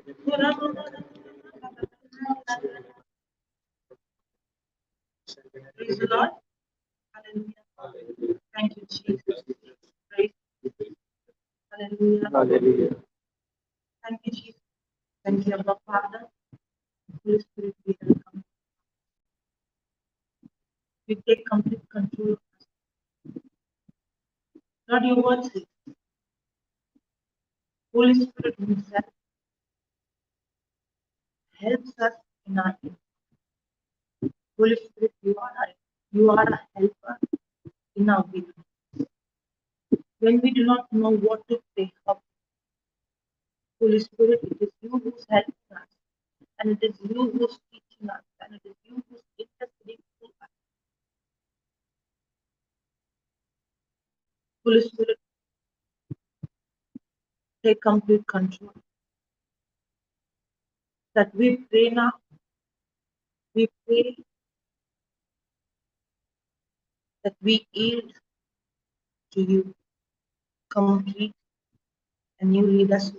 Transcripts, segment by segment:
Praise the Lord. Hallelujah. Thank you, Jesus. Praise. Hallelujah. Hallelujah. Thank you, Jesus. Thank you, Abba Father. Holy Spirit, we welcome. We take complete control of us. Lord, your word says, Holy Spirit himself helps us in our need. Holy Spirit, you are a helper in our weakness. When we do not know what to pray, how, Holy Spirit, it is you who's helping us, and it is you who's teaching us, and it is you who's interceding to us. Holy Spirit, take complete control. That we pray now, we pray that we yield to you complete, and you lead us.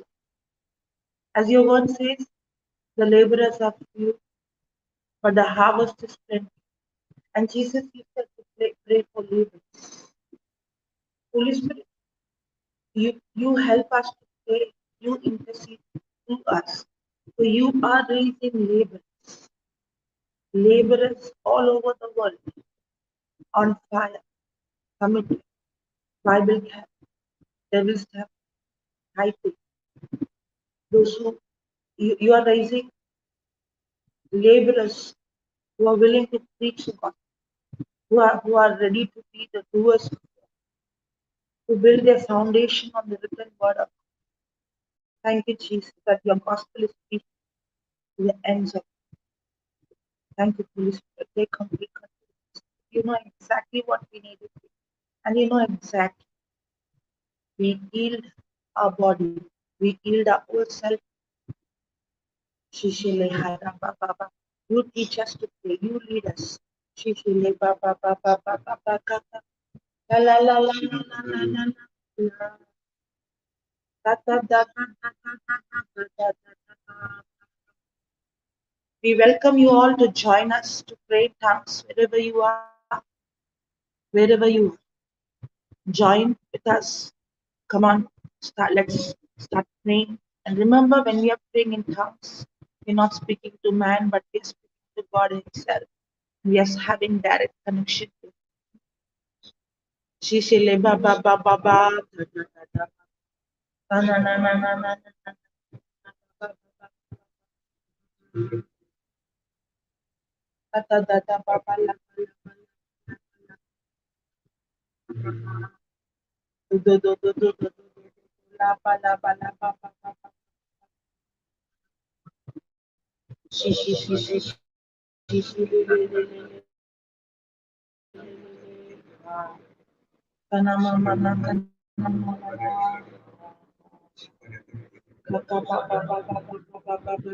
As your word says, the laborers are few, but the harvest is plenty. And Jesus, you said to pray for laborers. Holy Spirit, you help us to pray, you intercede to us. For you are raising laborers, laborers all over the world, on fire, committed, Bible camp, devil's camp, typing. Those who you are raising laborers who are willing to preach the gospel, who are ready to be the doers of God, to build their foundation on the written word of God. Thank you, Jesus, that your gospel is preached to the ends of the earth. Thank you, Holy Spirit. Take complete control. You know exactly what we need to do. And you know exactly. We yield our body. We yield our whole self. You teach us to pray. You lead us. La la la la la la la la. Da, da, da, da, da, da, da, da, da, da. We welcome you all to join us to pray in tongues wherever you are. Wherever you are. Join with us. Come on, start. Let's start praying. And remember, when we are praying in tongues, we're not speaking to man, but we are speaking to God himself. We are having direct connection to him. Shishile ba ba ba ba ba da da da da. Na na na na na na na na. Da da da da ba ba la ba la ba la. Do do do do do do do do. La ba la ba la ba ba ba ba. Shi shi shi shi shi shi le le le le le. Kana ma ma ma kana ma ma ma. Ka ka ba ba ba ba ba ba ba ba ba ba.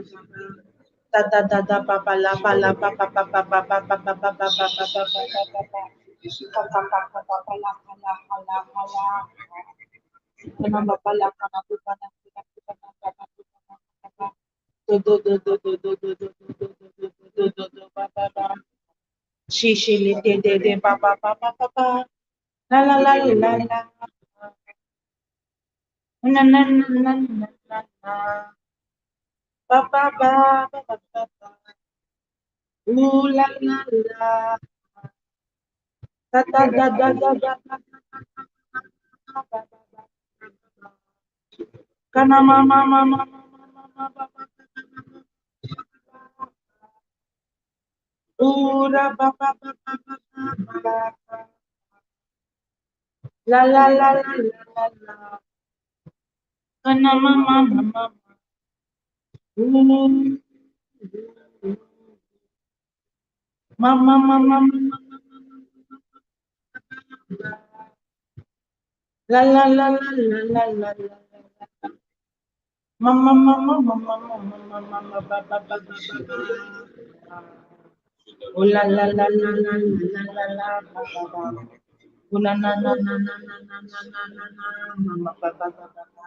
Da da da da ba ba la ba la ba ba ba ba ba ba ba ba ba ba ba ba ba ba ba ba. Ka ka ka ka ba ba la ka la ka la ka la. Kana ba ba la kana bu kana bu kana bu kana kana bu kana kana. Do do do do do do do do do do do do do do do ba ba ba. Shi shi le de de de ba ba ba ba ba ba. La la la la la. Na na na na na na na. Ba ba ba ba ba ba ba. Ooh la la la. Da da da da da da da da ba ba ba. Kana ma ma ma ma ma ma ma ba ba ba. Ooh ra ba ba ba ba ba ba ba. La la la la la la. Kana ma ma ma ma. Ooh. Ma ma ma ma ma ma ma. La la la la la la la la. Ma ma ma ma ma ma ma ma ma ma ba ba ba ba ba ba. Oh la la la la la la la la ba ba ba. Oh na na na na na na na na na na na ma ma ba ba ba ba ba.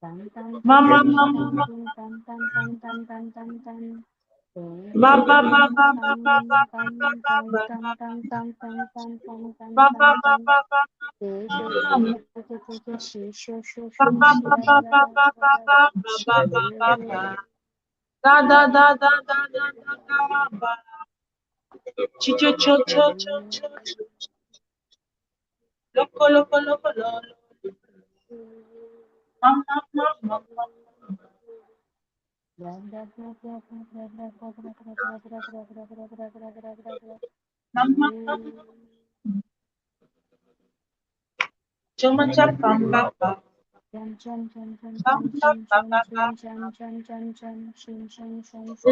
Ma ma ma ma ma. Ba ba ba ba ba ba ba ba ba ba ba. Ba ba ba ba ba ba. Ba ba ba ba ba ba ba ba ba ba ba ba. Da da da da da da da da ba. Chi cho cho cho cho cho. Loco loco loco lo lo. Ma ma ma ma ma. Ma ma ma. Chuma cha pam pa pa. Pam pa pa pa pa.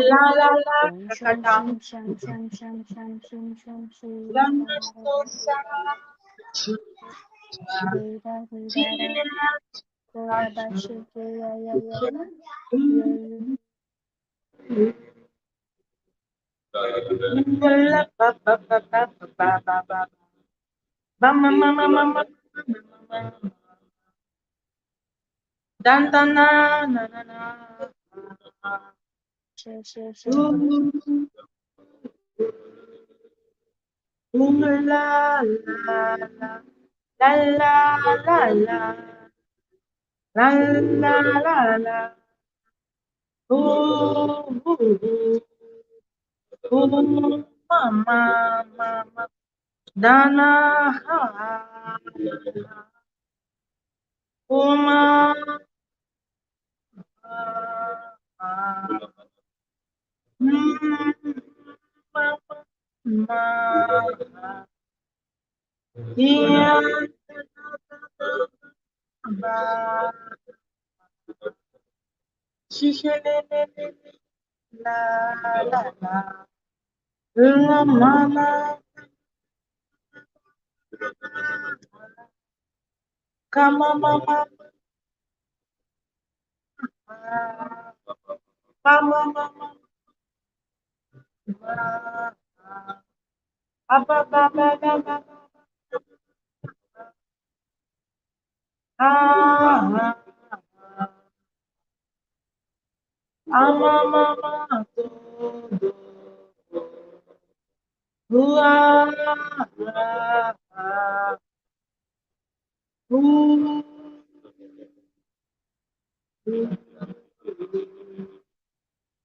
La la la ka la na so sa. Chi la. La ba ba ba ba ba ba ba. Ba ma ma ma ma ma ma. Dan dan na na na na. Ooh, ooh la la la la la la la la la la la. Ooh, ooh, ooh, ma ma ma. Da na ha. Oh ma. Ma ma ma. Yeah. Ba. Shi shi le le le la la la. La ma ma. Ka ma ma ma. Ma ma ma ma. Ba ba ba ba ba ba. Ah, ah, ma ma ma do do. Ooh, ah, ah, ah. Ooh,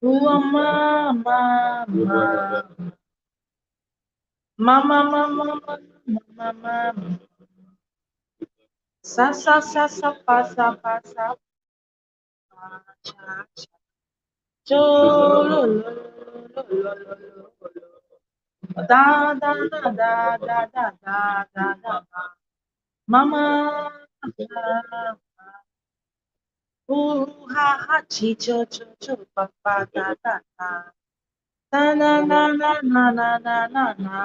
ooh, ma ma ma. Ma ma ma ma ma ma ma. Sa sa sa sa pa sa pa sa pa cha cha. Cho lo lo lo lo lo lo lo. Da da da da da da da da da. Mama. Ooh ha ha chi cho cho cho pa pa da da da. Da na na na na na na na na.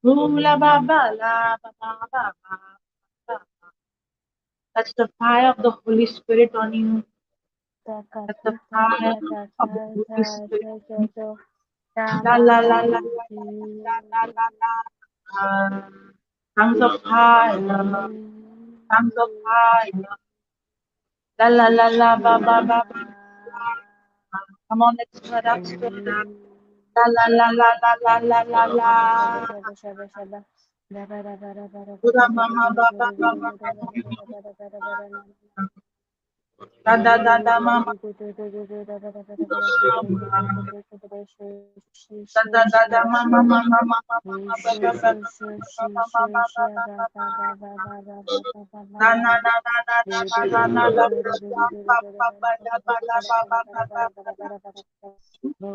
Ooh la ba ba la ba ba ba ba ba. That's the fire of the Holy Spirit on you. That's the fire of the Holy Spirit. La la la la la la la la. Tongues of fire, tongues of fire. La la la la ba ba ba ba. Come on, let's stir it up, stir it up. La la la la la la la la la. Ura ma ma ba ba ba ba ba. Da da da da ma ma. Da da da da ma ma ma ma ma ma ma ba ba ba ba ba ba ba ba ba. Na na na na na na na na na na ba ba ba da ba da ba ba ba ba ba.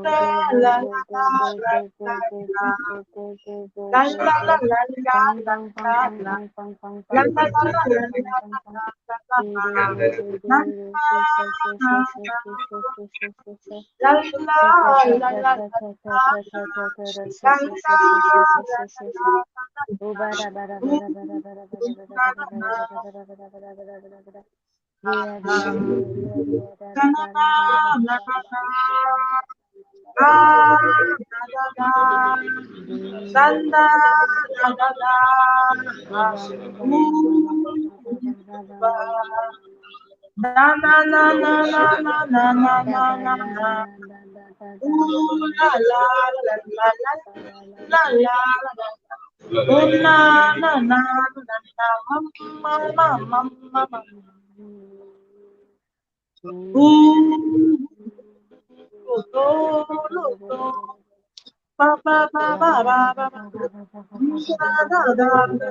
La la la la la la. La la la la la la la. La la la la la la la la. La la la la la. La la la la. ba. Na na na na na na na na na na na. Ooh la la la la la la la la. Oh na na na na na ma ma ma ma ma. Ooh lo lo lo. Ba ba ba ba ba ba ba. Da da da da da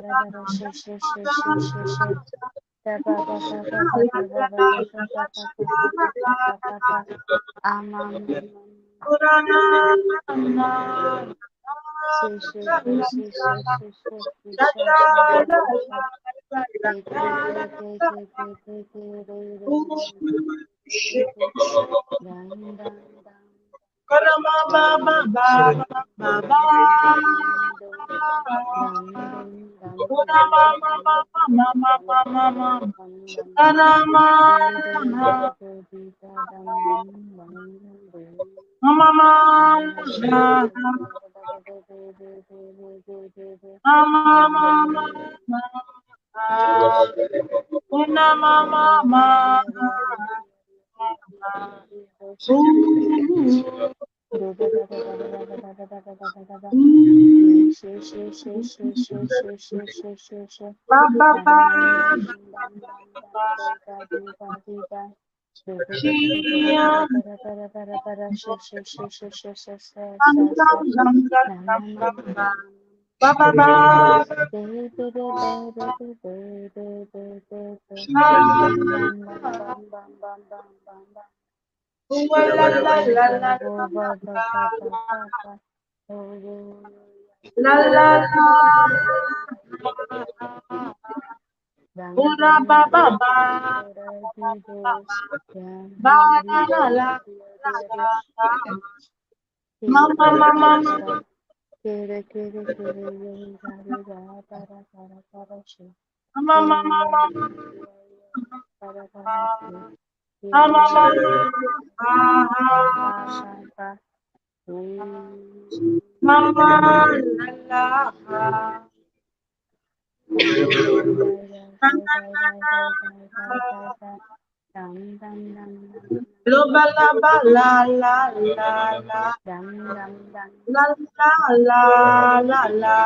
La la la la ba ba ba ba la la la la ma ma ma ma ma ma ma ma ma la la. Lo ba la ba la la la la la la la la la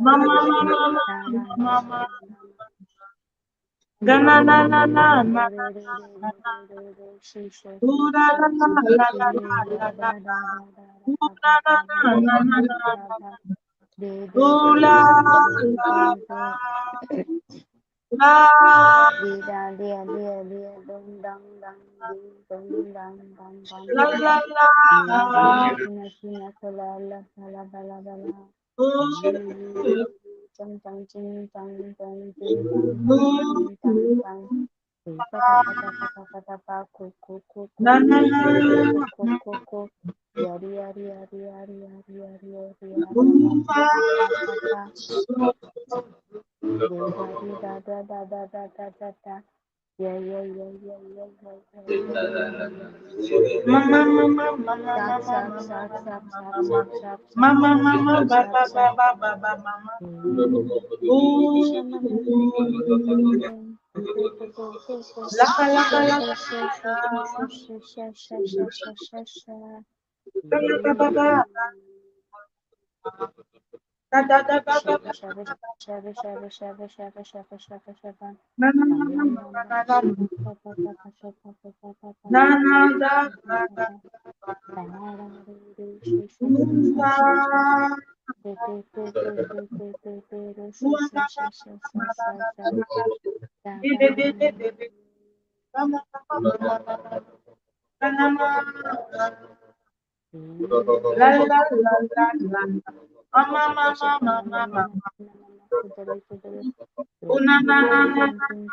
ma ma ma ma ma ma ga na na na na na na la la la la la la la na na na na na la la la la la La la la la la. Mama mama mama mama. Una na na na na na.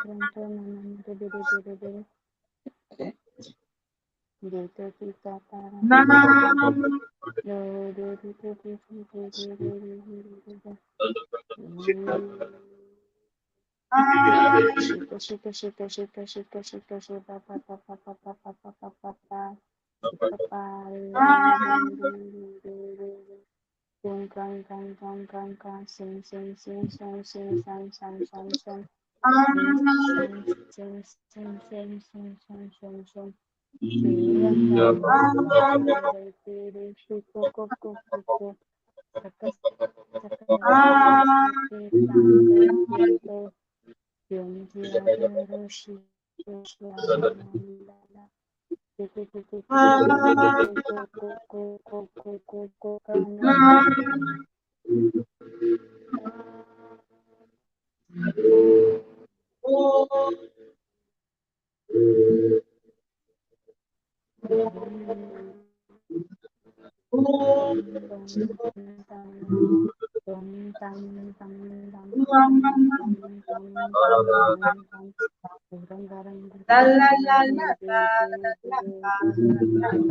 La la la la la la la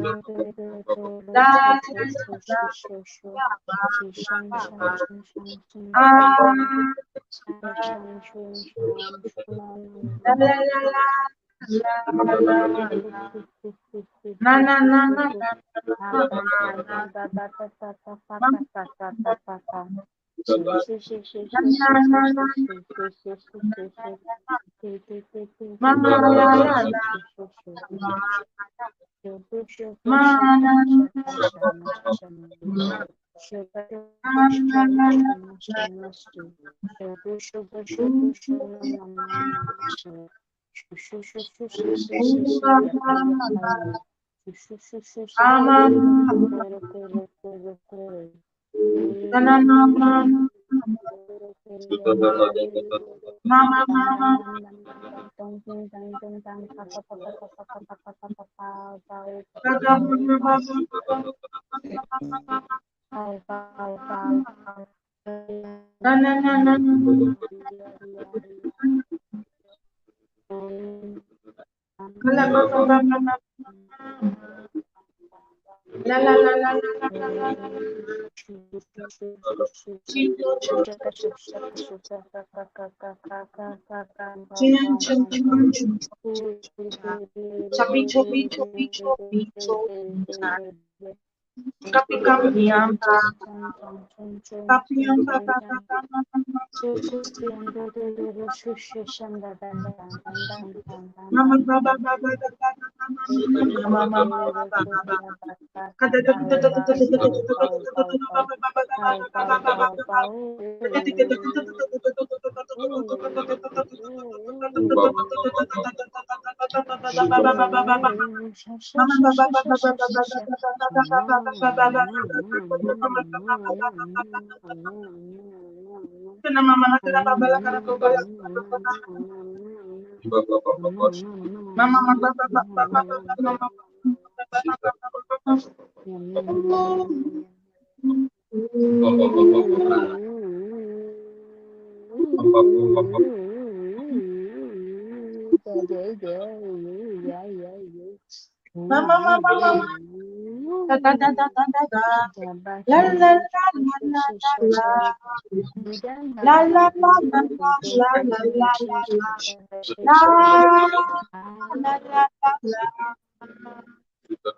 La la la la la la la.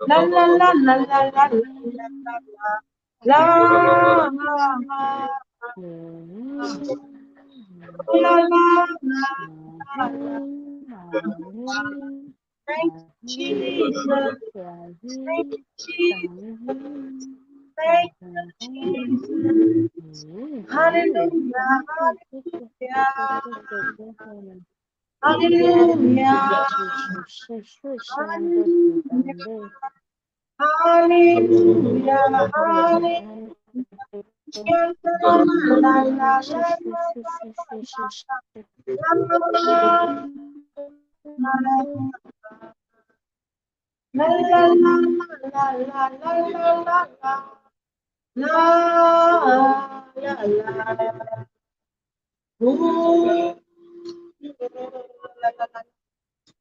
La la la la la la la la la la la la la la la la la la la la. Thank you, Jesus. Thank you, Jesus. Thank you, Jesus. Hallelujah. Hallelujah. Hallelujah. Hallelujah. Hallelujah. La la la la la la la la la la la la la la. Ooh,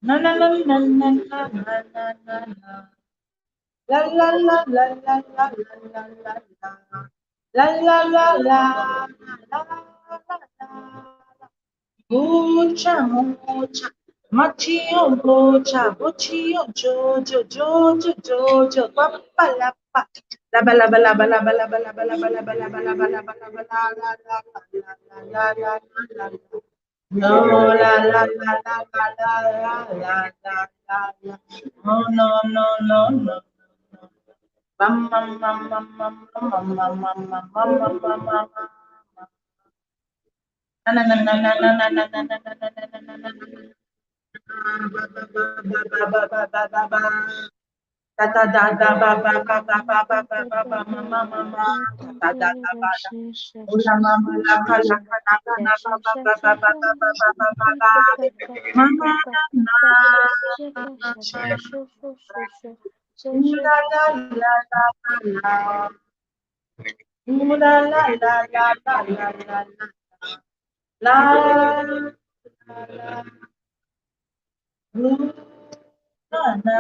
na na na na na na na na na. La la la la la la la la la. La la la la la la. Mucha mucha. Machio bocha, bochio jojo, jojo jojo, guapa la pa, la La ba la ba la ba la ba la ba la ba la ba la ba la ba la ba la ba la ba la la la la la la la la. No la la la la la la la la la la la. No no no no no. Bam bam bam bam bam bam bam bam bam bam bam bam bam. Na na na na na na na na na na na na na na na. Ba ba ba ba ba ba ba ba ba. Da da da da ba ba ba ba ba ba ba ba ba ma ma ma ma da da da ba da. Ula ma ma la ka la ka la ka na ba ba ba ba ba ba ba ba ba ba ba. Ma ma na na. Ooh la la la la la la. Ooh la la la la la la la la. La la la. Ooh na na.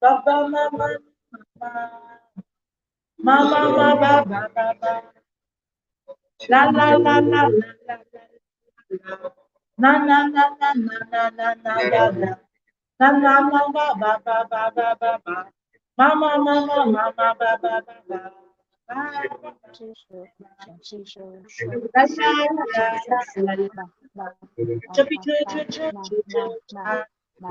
Ba ba ma ma ma. Ma ma ma ba ba ba ba. La la la la la la la. Na na na na na na na na na na. Na na na ba ba ba ba ba ba ba. Ma ma ma ma ma ma ba ba ba ba. Ba ba ba. La la la la la la. Choppy choo choo choo choo choo cha.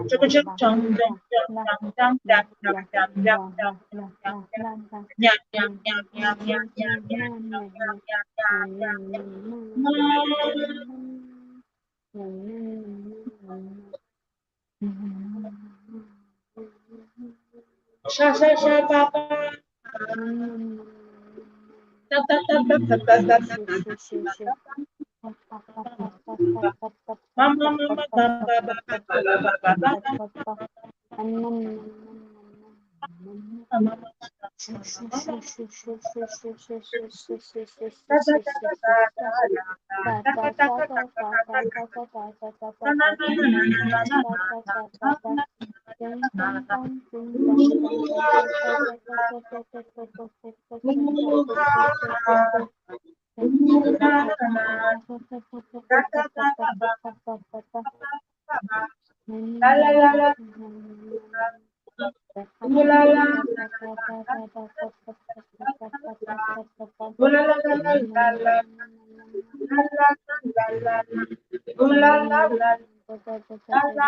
Choo choo chong chong chong chong chong chong chong chong chong chong chong chong. Nyam nyam nyam nyam nyam nyam nyam nyam nyam nyam nyam nyam. Ma. Sha sha sha ba ba. Da da da da da da da da da da. Ma ma ma ma ba ba ba ba ba ba ba ba ba. Ma ma ma ma ma ma. Da da da da da da da da da da da da da. Na na na na na na na na na na na na. Ooh ah, ooh na na. Da da da da ba ba ba ba. La la la la. Ooh la la la la la la. Ooh la la la la la la. La la la la la. Ooh la la la la la la la.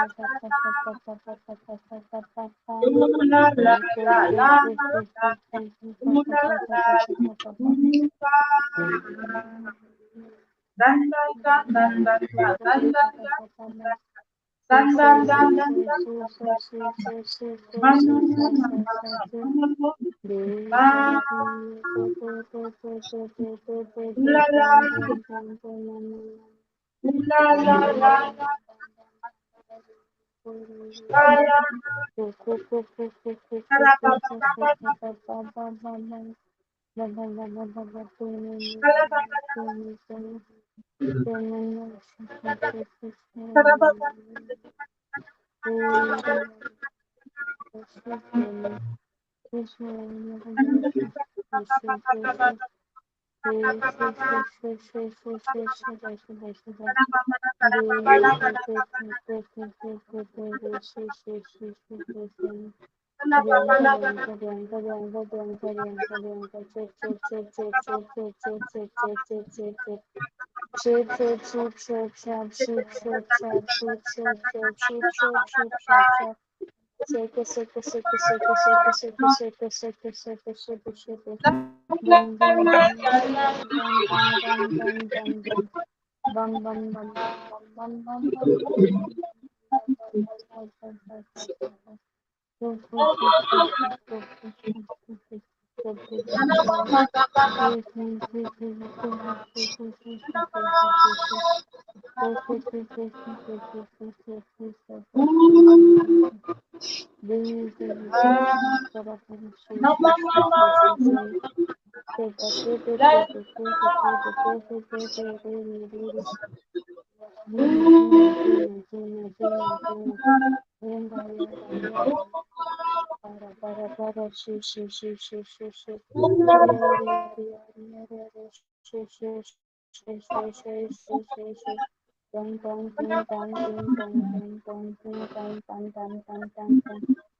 Ooh la la la la la. Ooh la la la. Ooh ah. Dan dan dan dan dan dan dan dan dan. Dan dan dan dan dan dan dan. Ma ma ma ma ma ma ma. Ma. Ooh la la. Ooh la la la la. La la. La ba ba ba ba ba. La la ba ba ba. La la ba ba.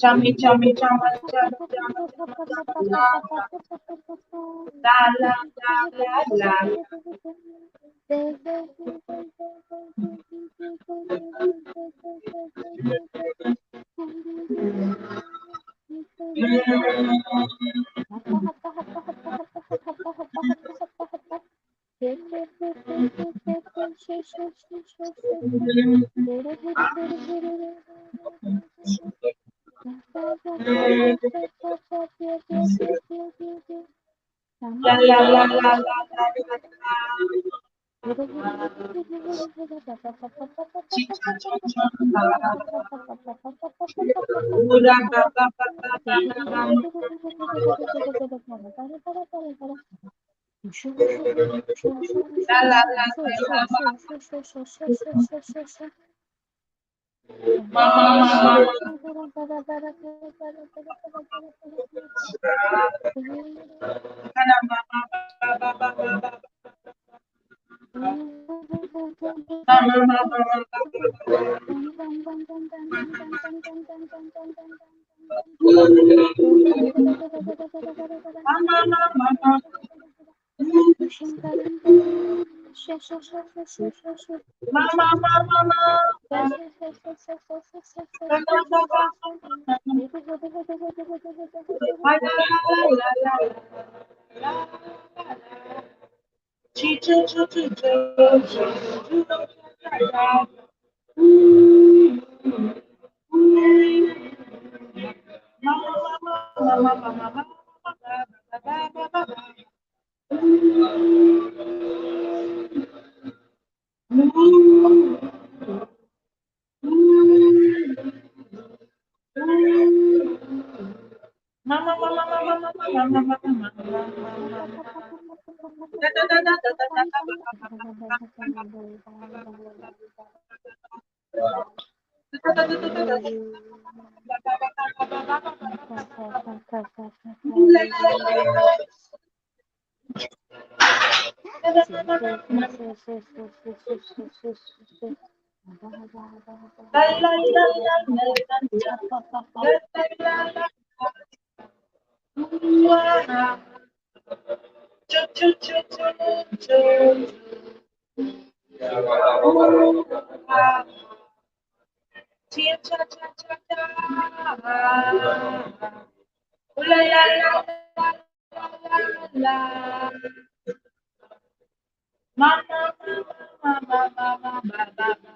Chami chami chama chama chama chama la la la la la. La la la la la la la. Chi cha cha cha la. Ura ba ba ba ba ba ba. La la la la la. Ma ma ma ma. Ma ma ba ba ba ba. Ma ma ma ma ma. Ma ma ma ma ma. Ma ma ma ma ma. La la la la. Chi cha cha cha cha cha cha cha. Ma ma ma ma ma ma ma ma ba ba ba ba. Ma ma ma ma ma ma ma ma ma ma ma ma. Da da da da da da da. Ma ma ma ma ma ma ma ma ma.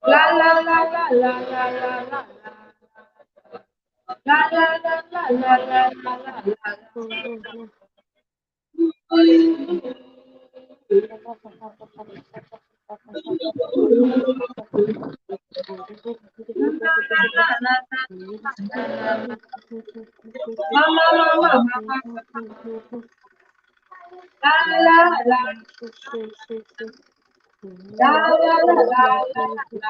La la la la la la la la. La la la la la la la la. Ma ma ma ma ma. La la la. La la la la la.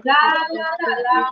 La la la la.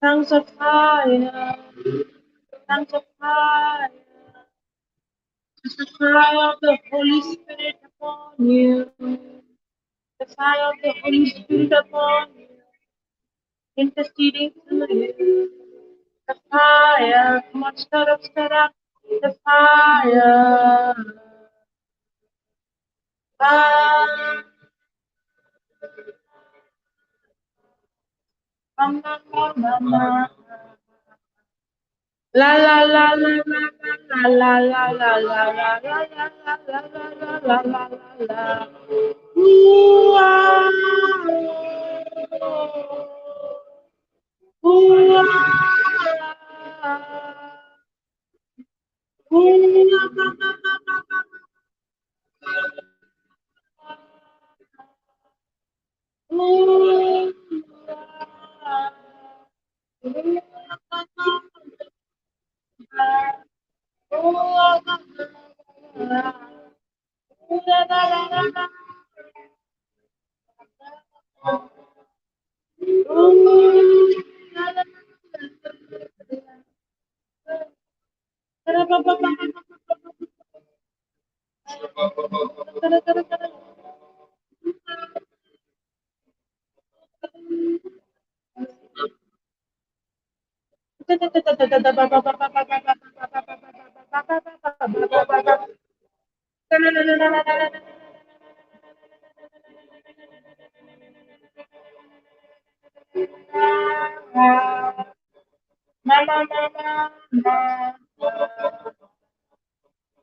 Tongues of fire, tongues of fire. Just the fire of the Holy Spirit upon you. The fire of the Holy Spirit upon you. Interceding through you. The fire, come on, stir up, stir up. The fire. Fire. Ma, ma, ma, ma. La la la la la la la la la la la la la la la la la la la. Ooh, ah, ooh, ah, ooh, ah, ma, ma, ma, ma, ma. Ooh, ah, ooh, ah,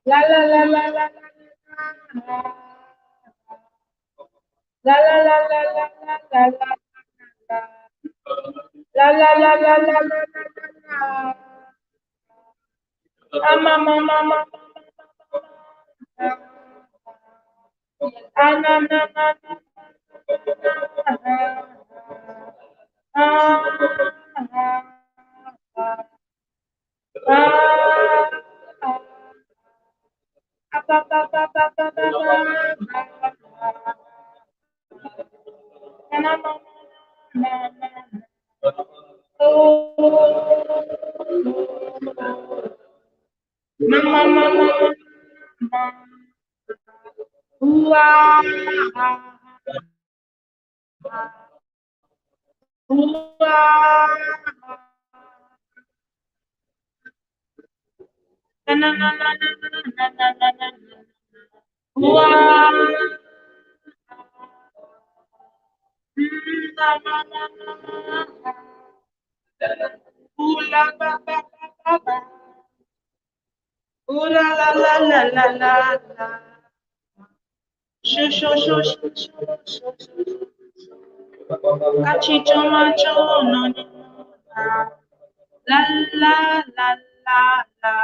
La la la la la la la la la la la la la la la la la la la la. Ma ma ma ma ah na na na na ah ah ba ba ba ba ba ba ba na na na na. Oh, ma ma ma ma. Ooh, ah, ooh, ah. Na na na na na na na na. Ooh, ah. Na na na na na. Ooh la ba ba ba ba. Ooh la la la la la la la. Sho sho sho sho sho sho sho. Kachicho macho no no na. La la la la la.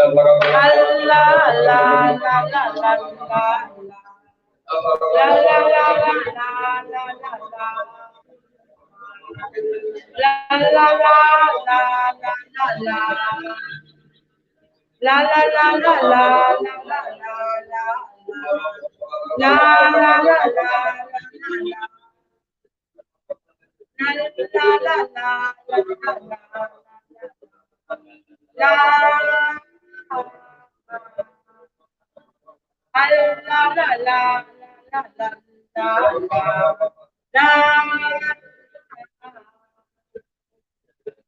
La la la la la la la. La la la la la la la. La la la la la la la. La la la la la la la la. La la la la la. La la la la la la. La la la la la la la.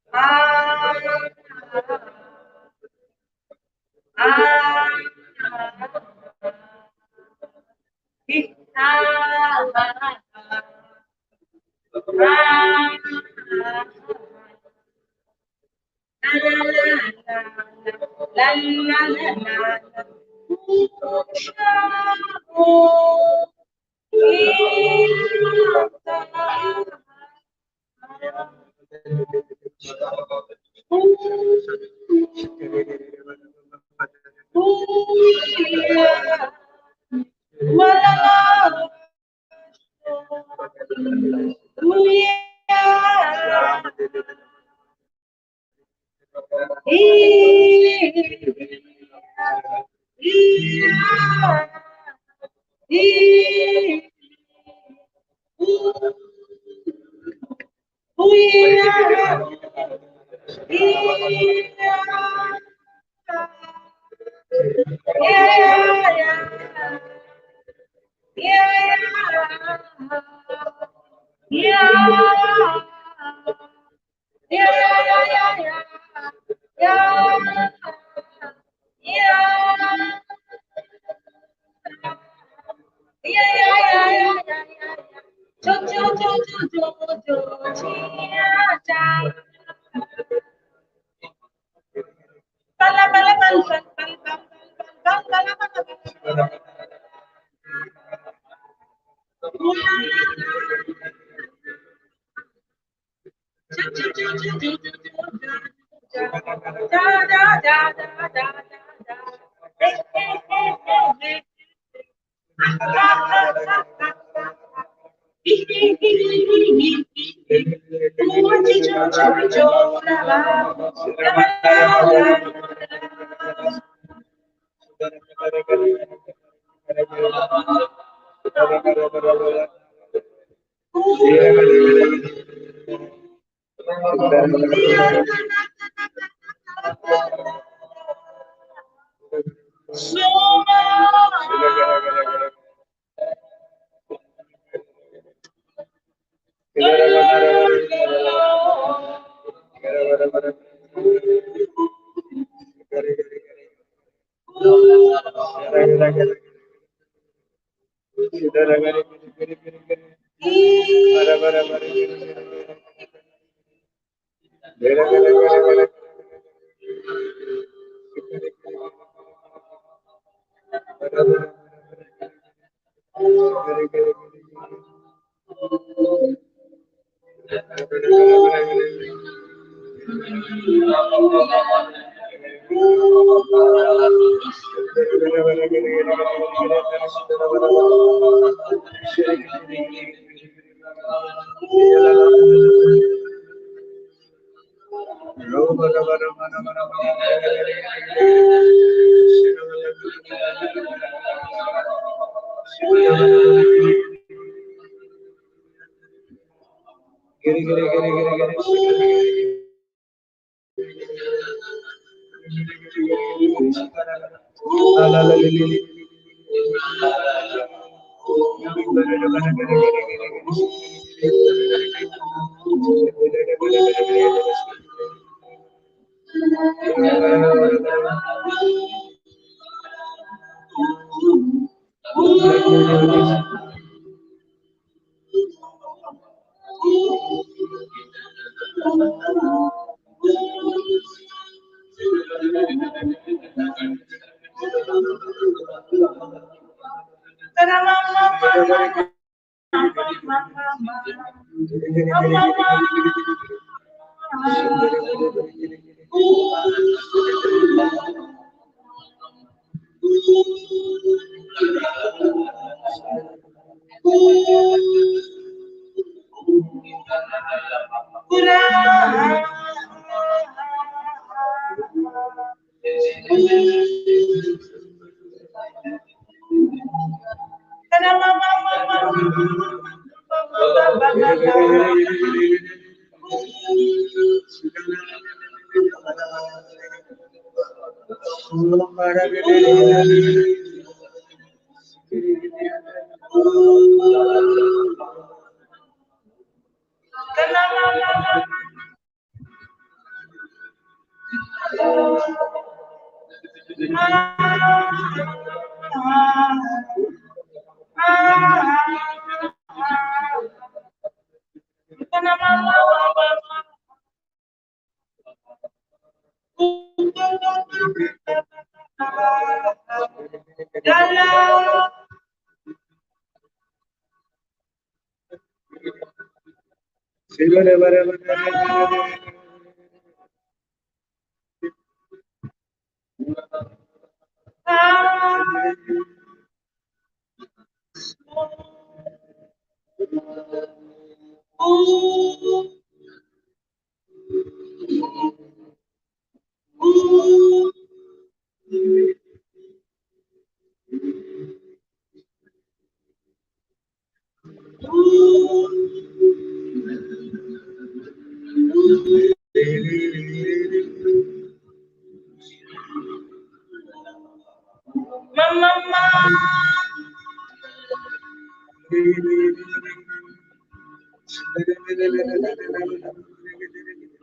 Ah, ah, la la la la.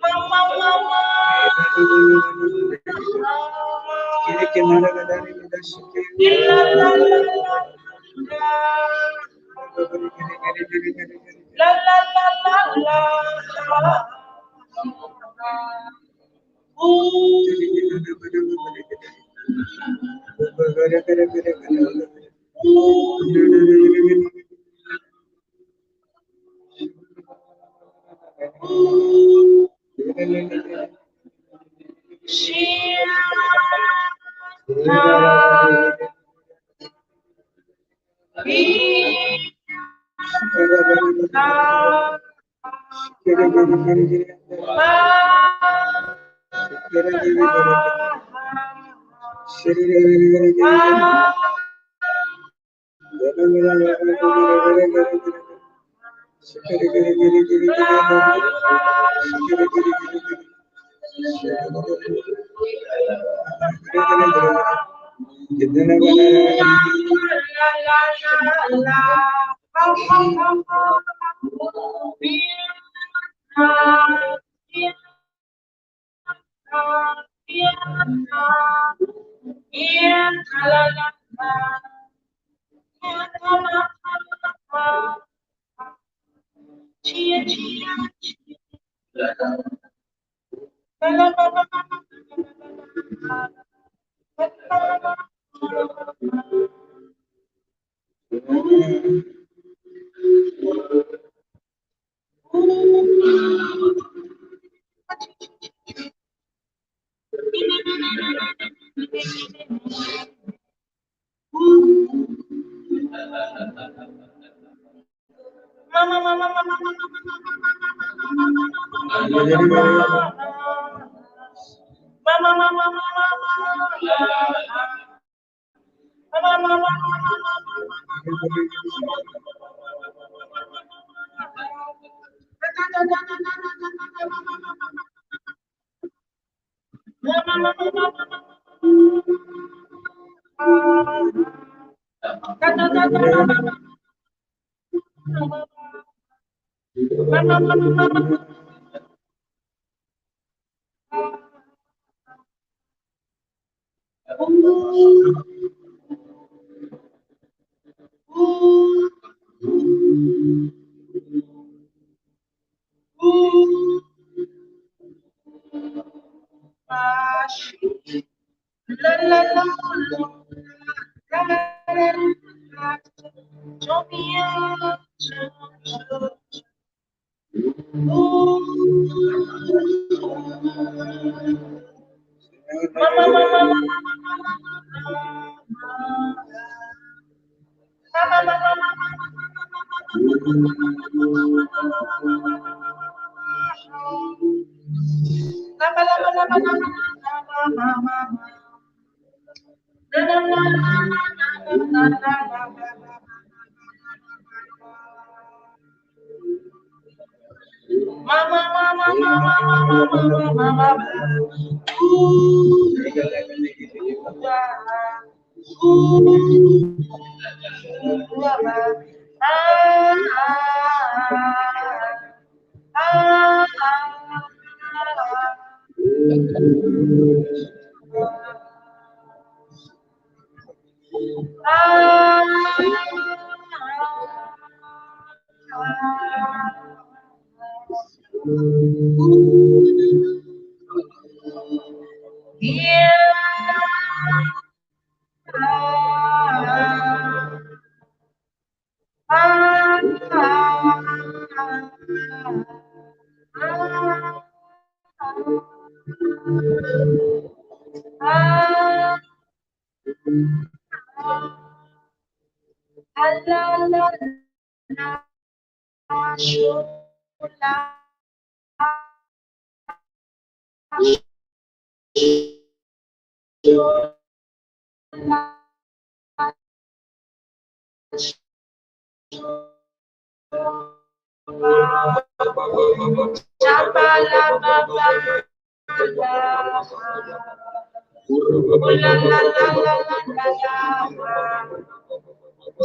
Mama, mama. La la la la. La la la la la. Ooh. Ooh. Ooh.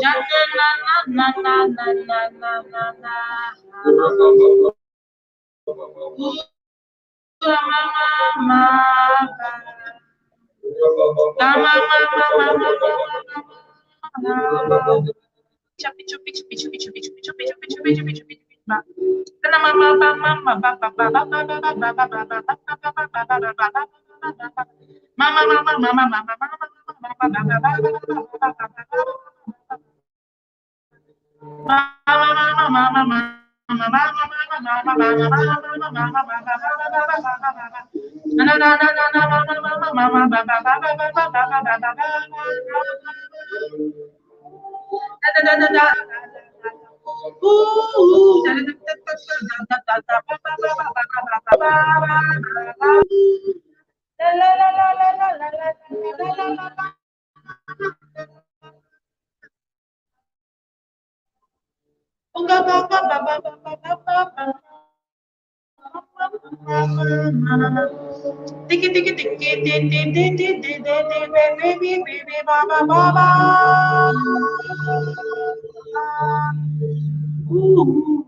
Na na na na na na na na. Ma ma ma ma ma ma ma. Chupi chupi chupi chupi chupi chupi chupi chupi chupi chupi chupi ba. Na ma ma ba ma ma ba ba ba ba ba ba ba ba ba ba ba ba ba ba ba ba ba. Ma ma ma ma ma ma ma ma ma ma ma ba ba ba ba ba ba ba. Ma ma ma ma ma ma. Tiki tiki tiki ti ti ti ti ti ti ti baby baby ba ba ba ba. Ooh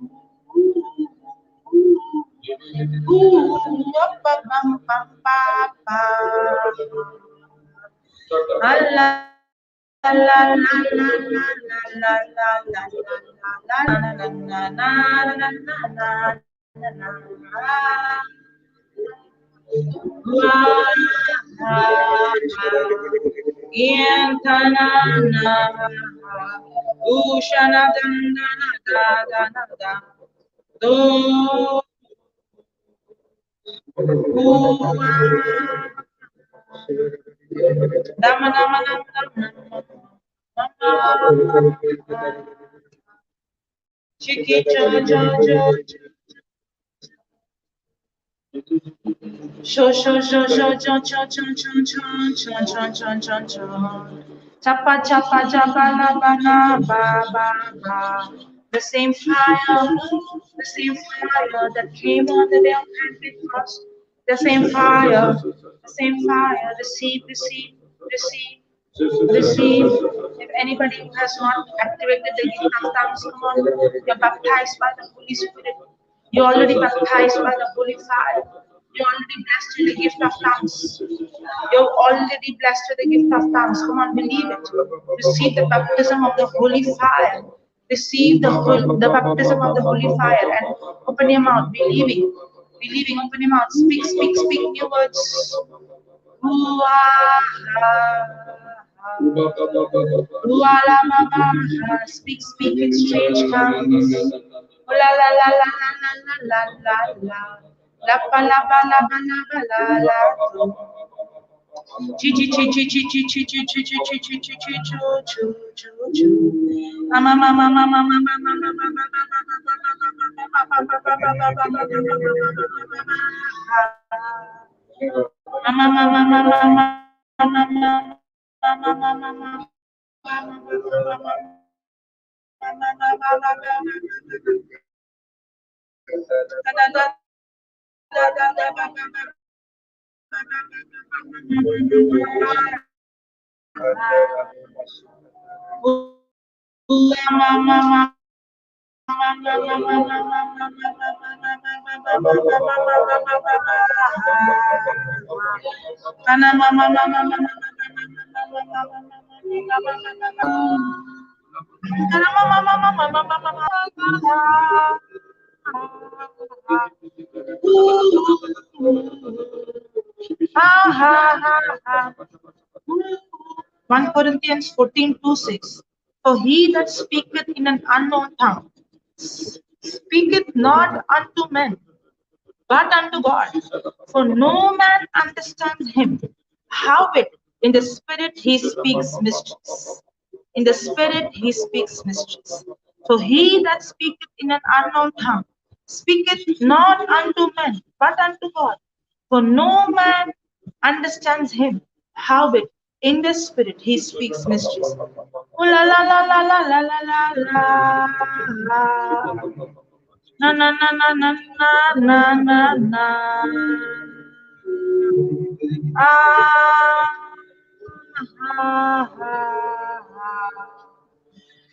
ooh ooh ba ba ba ba ba. La la la la la la la la la la la la na na na na na na. Chicky cha cha cha. Sho sho sho sho cha cha cha cha cha cha cha cha cha. Chapa chapa chapa la ba na ba ba ba. The same fire that came on the day of Pentecost. The same fire, receive, receive, receive, receive. If anybody who has not activated the gift of tongues, come on, you're baptized by the Holy Spirit. You're already baptized by the Holy Fire. You're already blessed with the gift of tongues. You're already blessed with the gift of tongues. Come on, believe it. Receive the baptism of the Holy Fire. Receive the baptism of the Holy Fire and open your mouth, believing. Believing, open your mouth. Speak, speak, speak new words. Speak, speak in strange tongues. La la la la la la la la la. La pa la ba la ba la ba la la. Chi chi chi chi chi chi chi chi chi chi chi chi chi chi chu chu chu chu. Ma ma ma ma ma ma ma ma ma ma ma ma 1 Corinthians 14:2-6. For he that speaketh in an unknown tongue speaketh not unto men, but unto God. For no man understands him. Howbeit, in the spirit he speaks mysteries. In the spirit he speaks mysteries. So he that speaketh in an unknown tongue speaketh not unto men, but unto God. For no man understands him. Howbeit, in the spirit he speaks mysteries. Oh, la la la la la la la la la. Na na na na na na na na. Ah, ah, ah, ah.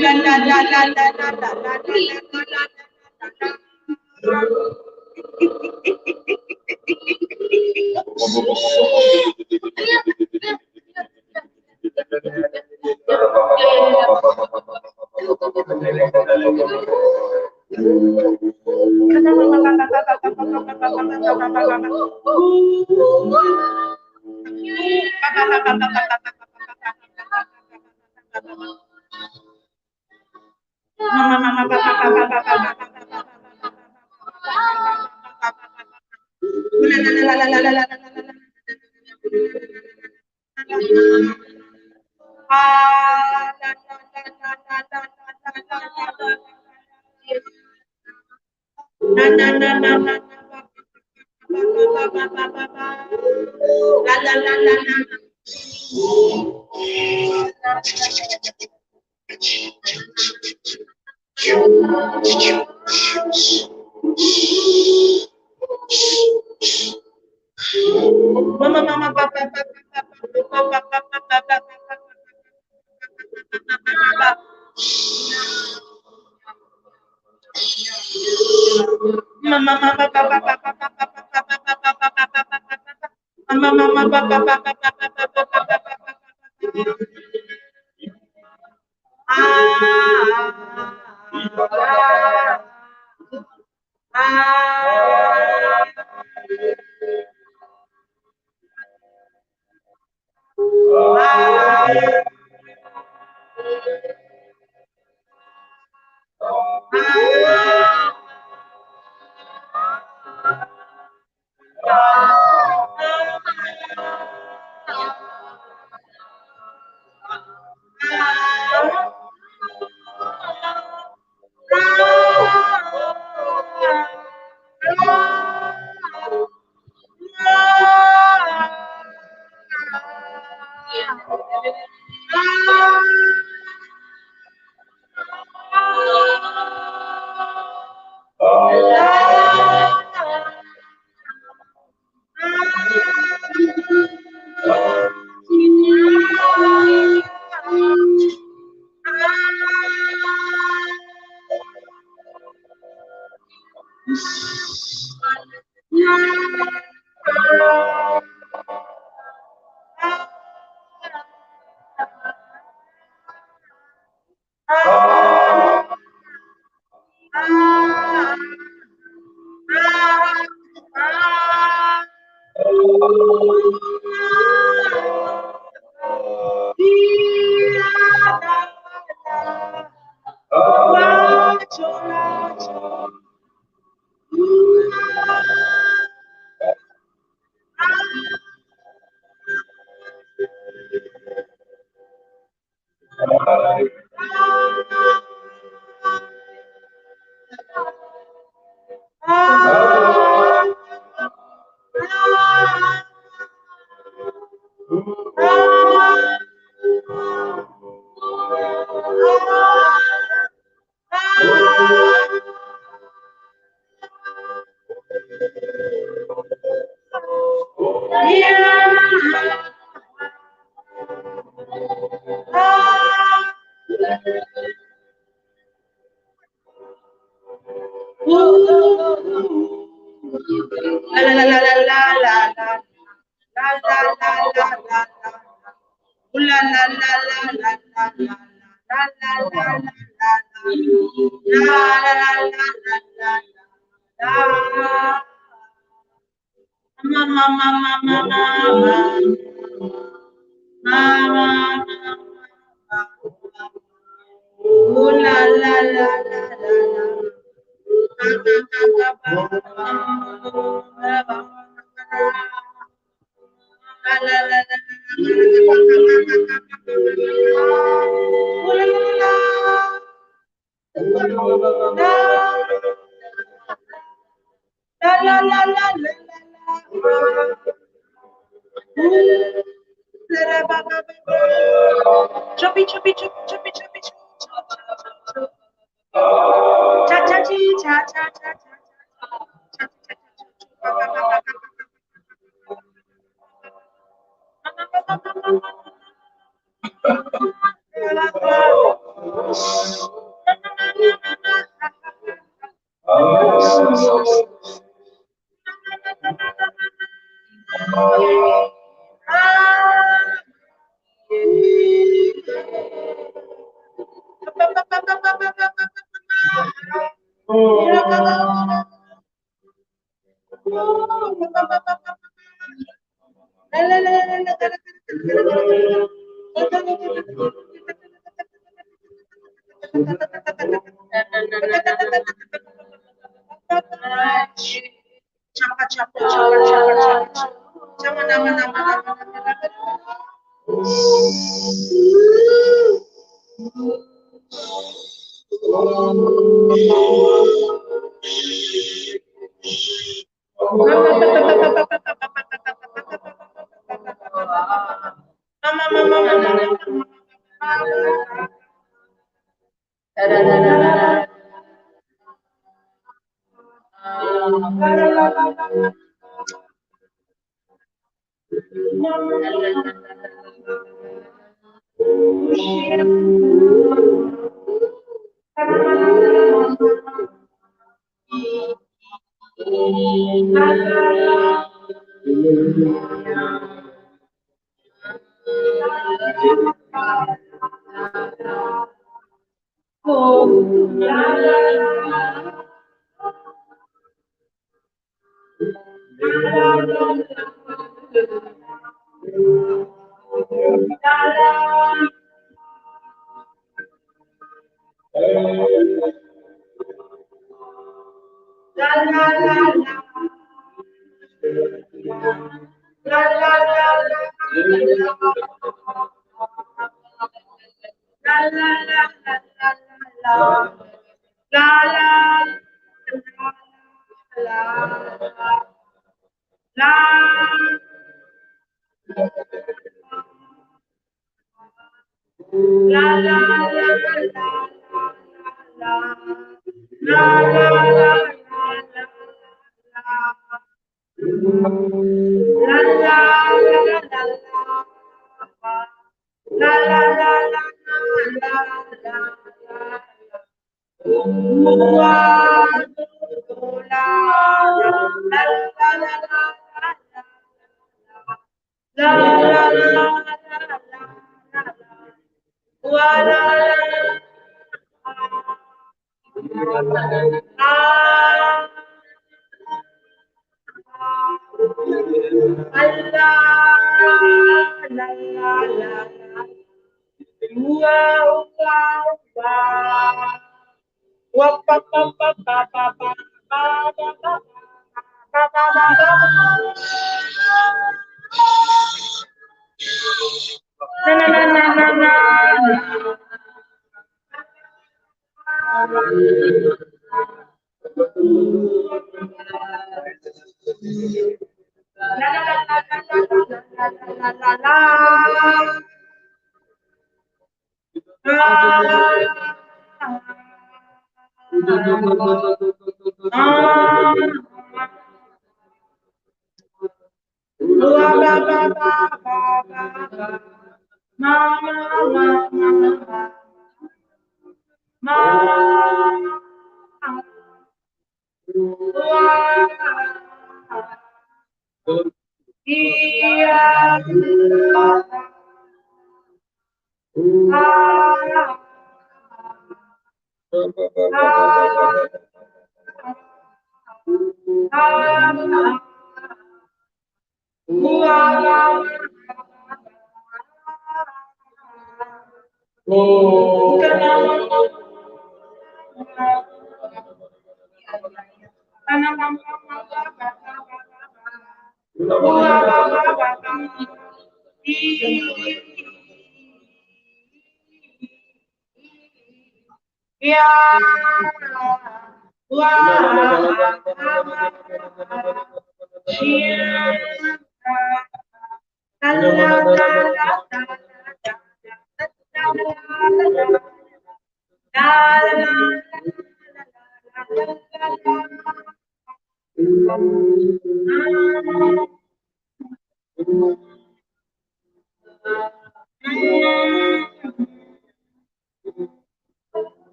La la la la la la la la la la la.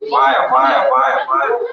Fire, fire, fire, fire.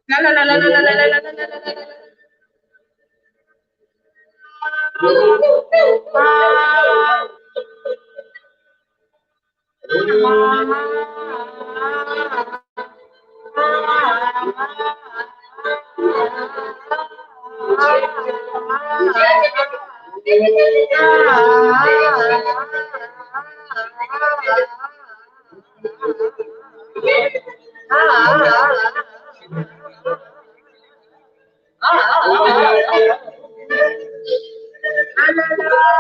La la la.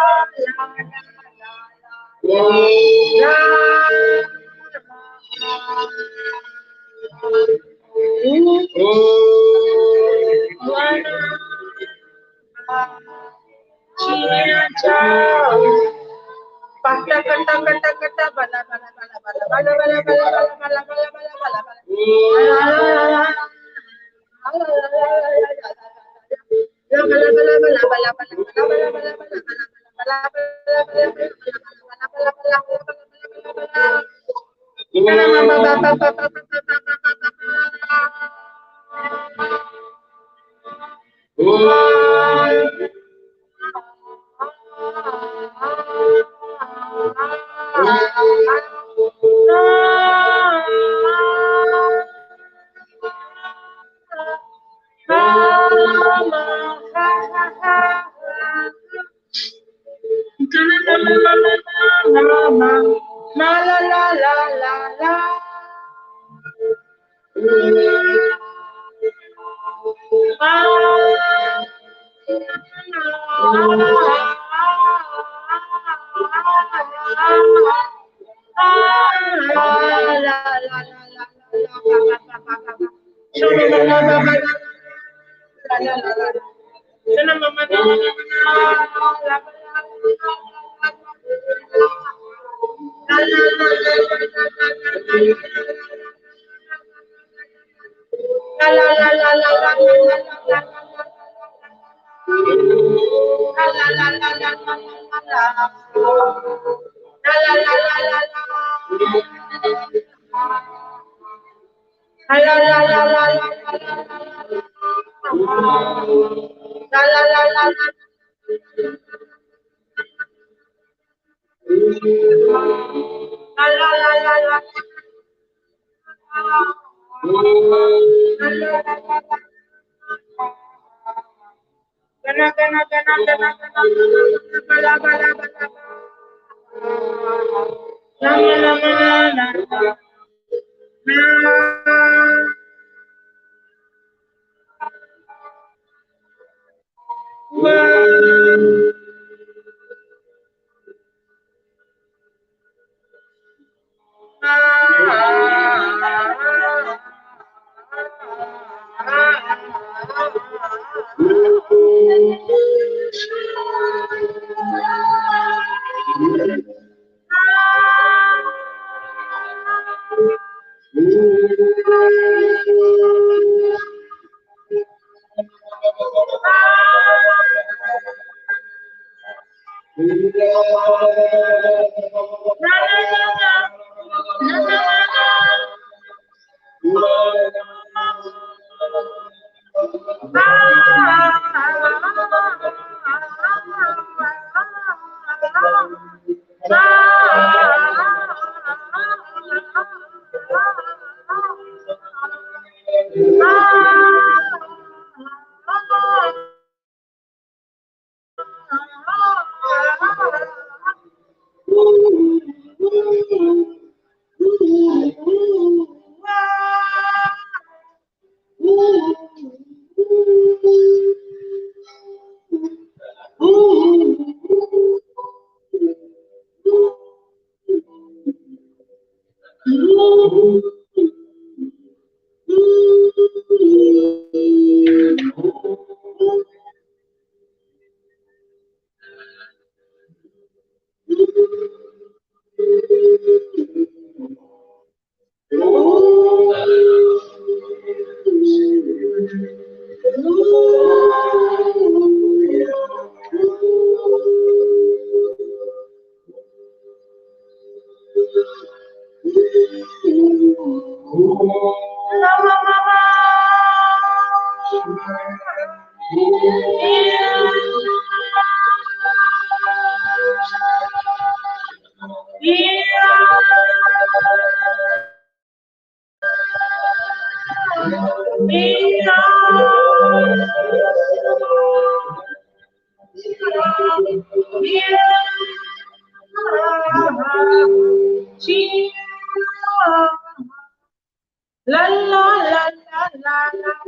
La la la la la la la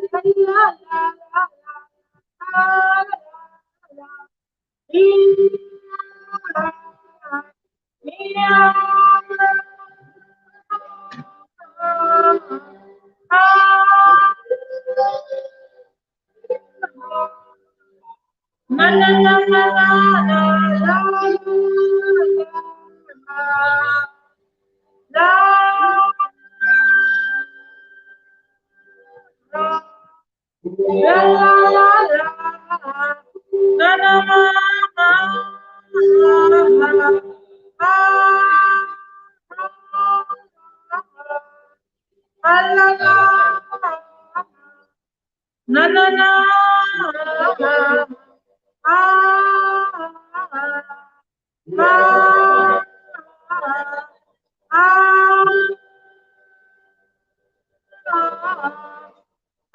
la la la. Na na na na na na la la la la na na na na la na na na ah ah ah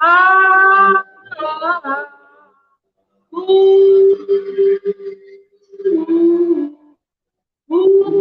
ah ah ooh ooh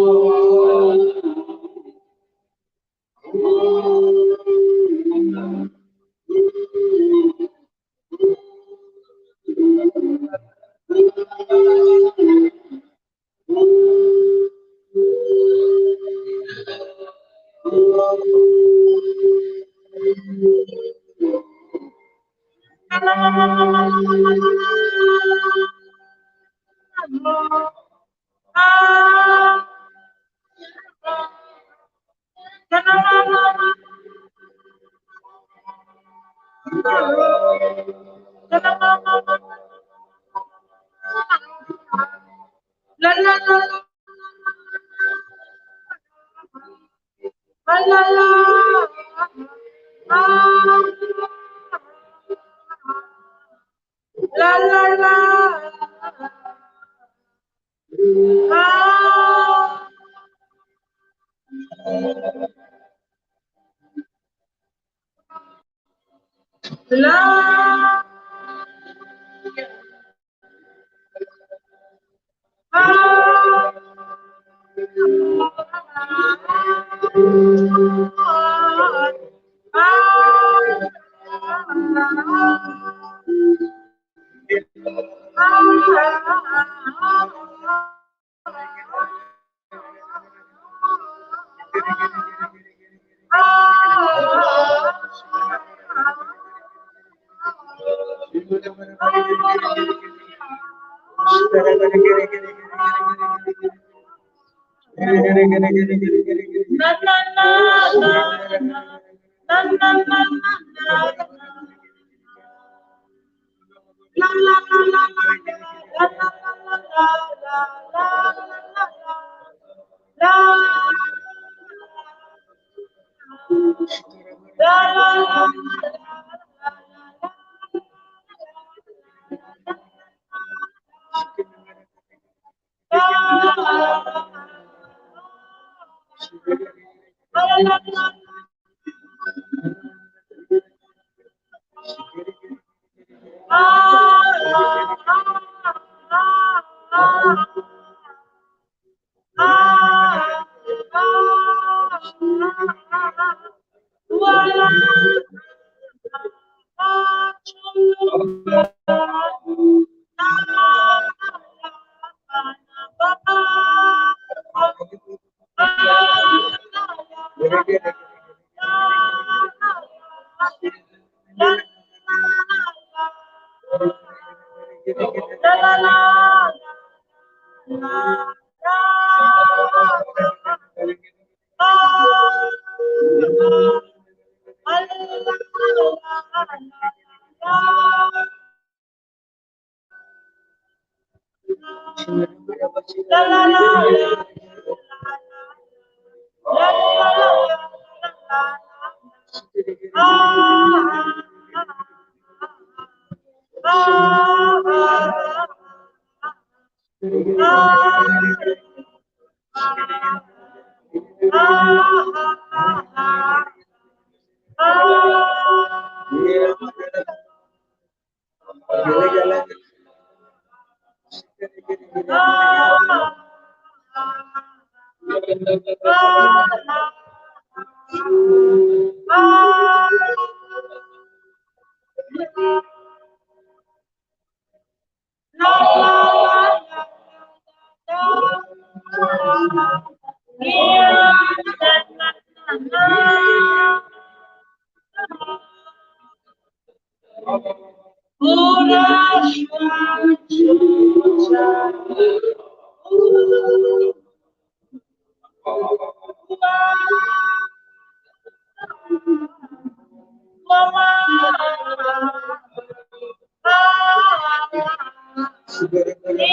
Ooh,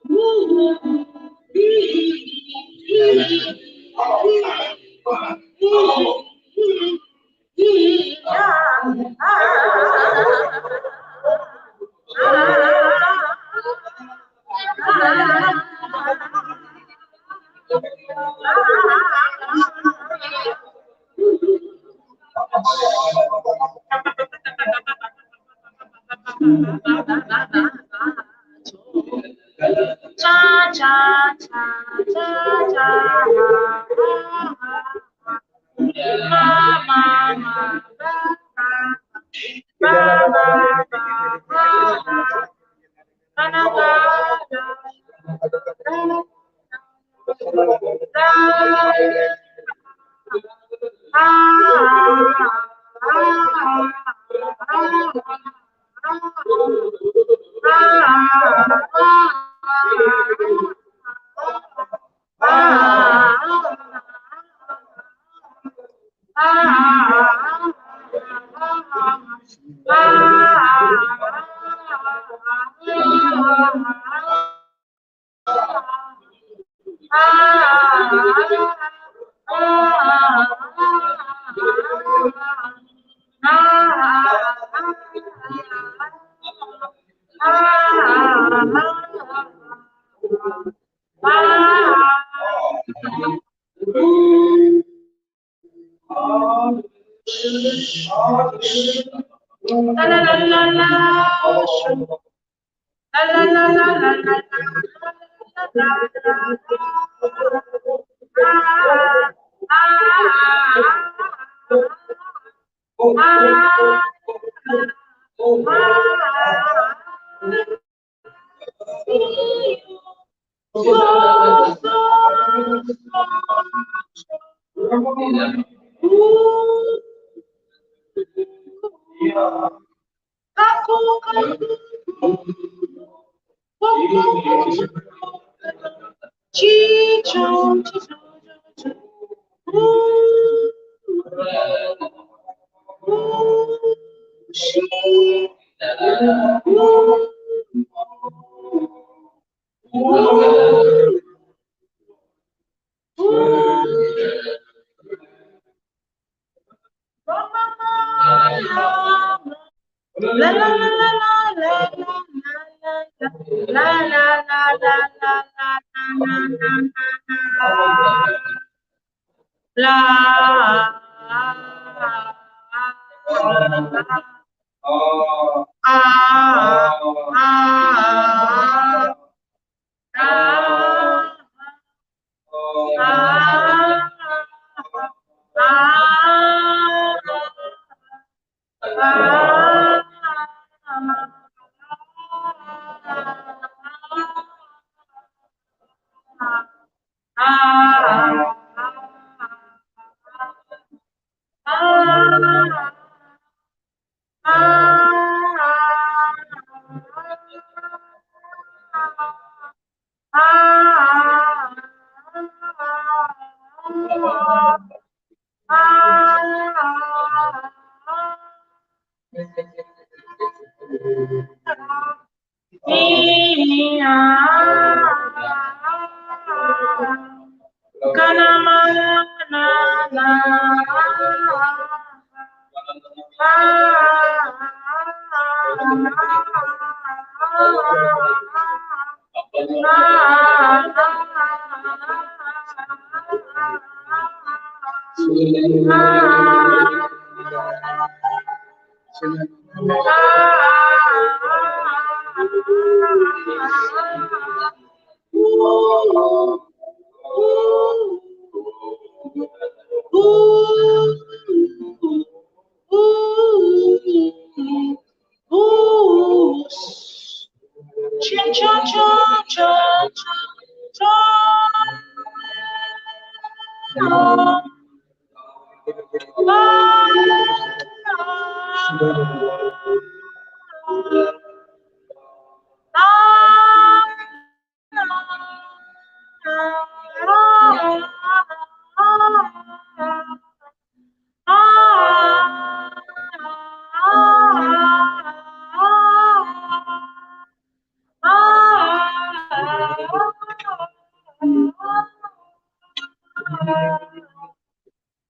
ooh, ooh. Cha cha cha cha cha ma ma ma ba ba ba ba ba na ga da da La la la la la la la la la la La la la la la la la la la la la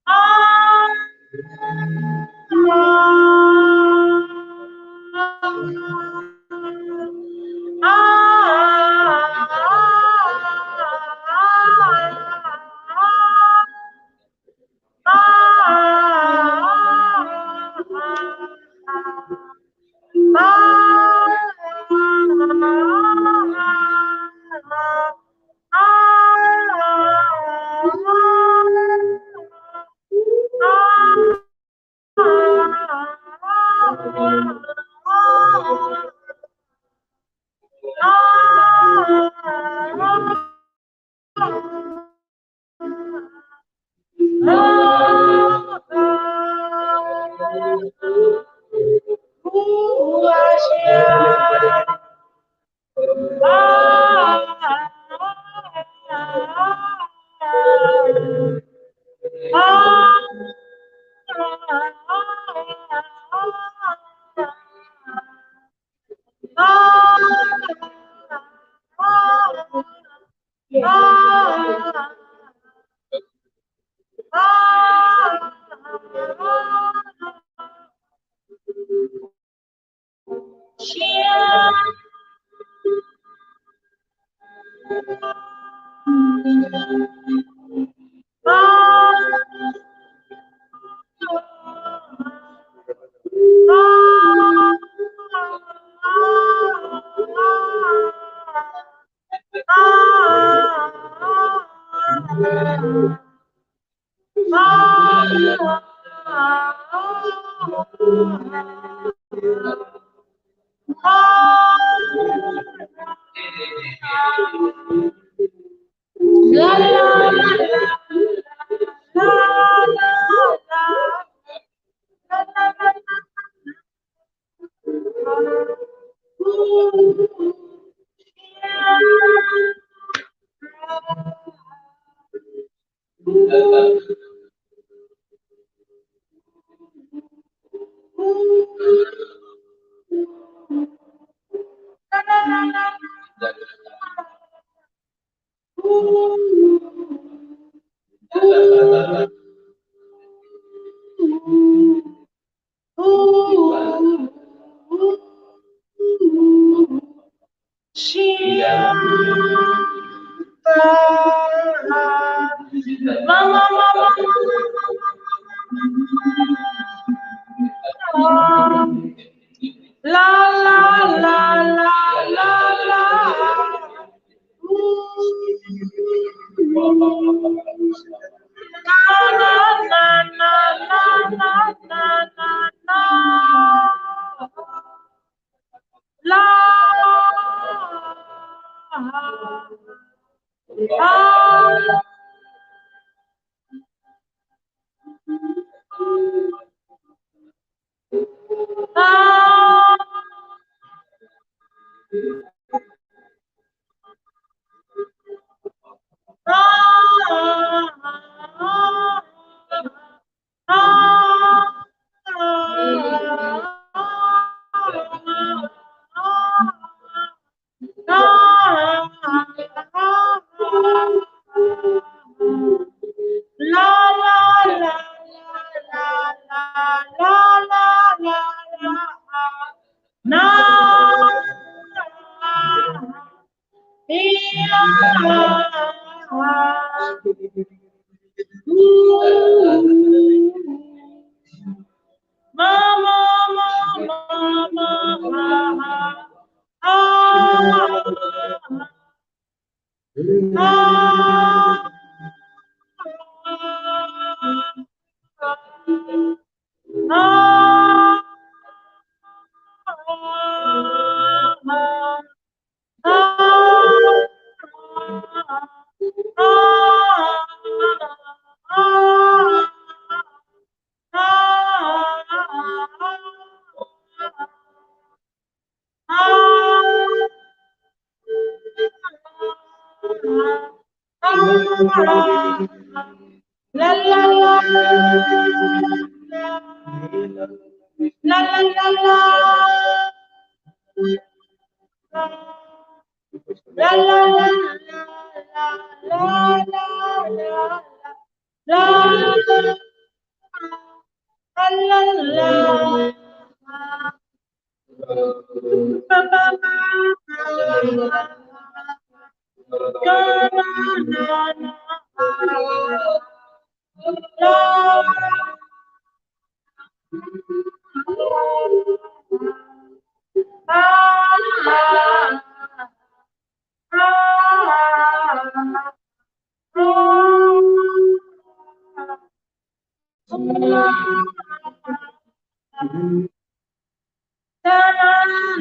Ah.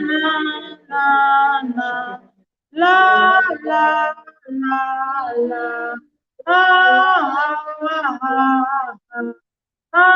na na na la la la la ah ah ah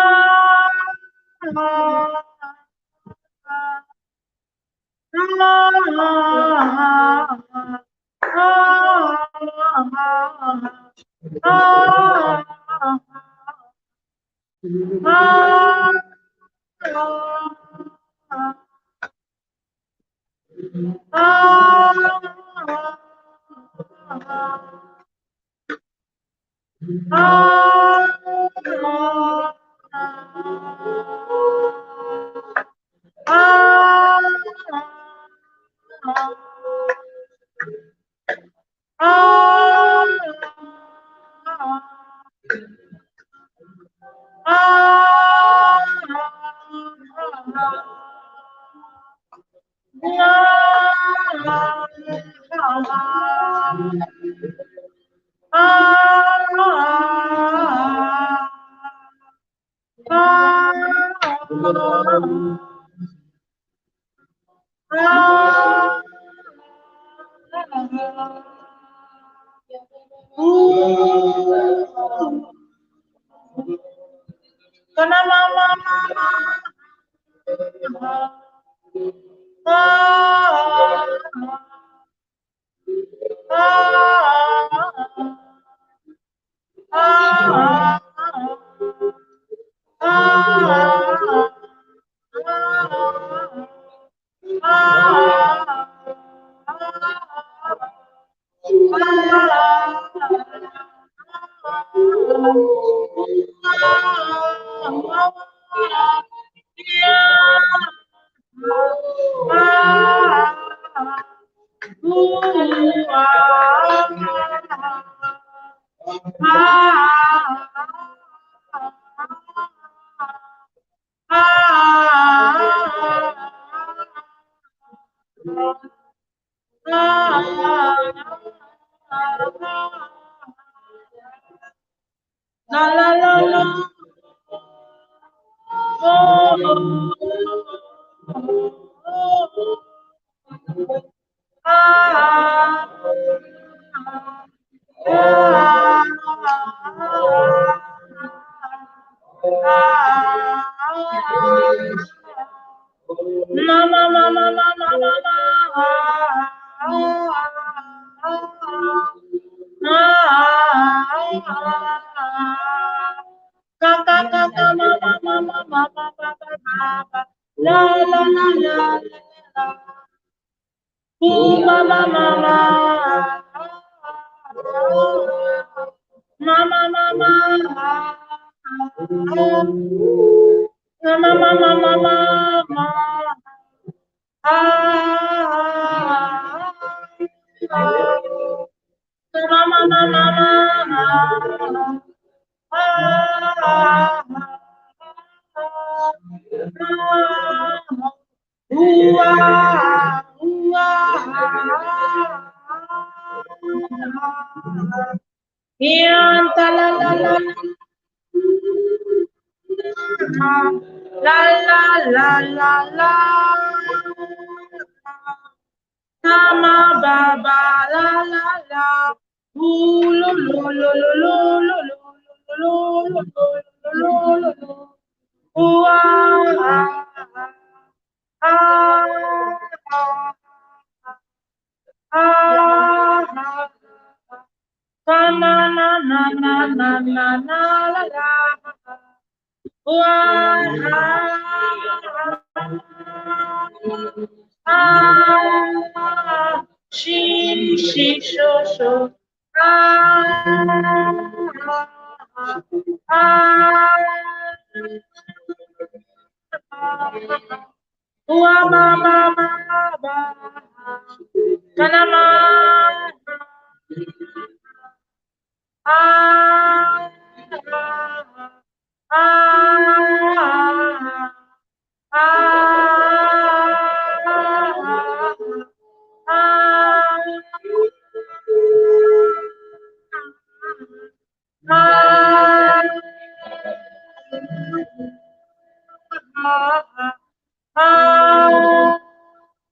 La la la la. Oh, oh, oh, ah, ah, ah, ma ma ma ma ma ma ma ma ka ka ka ka ma ma ma ma ma ma ma ma la la la la la ma ma ma ma ma ma ma ma ma ma ma ma ma ma ah ma ma ma ma ma ah la la la la la la la la ma ba ba la la la u lo lo lo lo lo lo lo lo lo lo lo u ah ah ah na na na na na na na la la ah she she sho sho ah ah wa ma ma ma ba kana ma ah ah ah ah ah.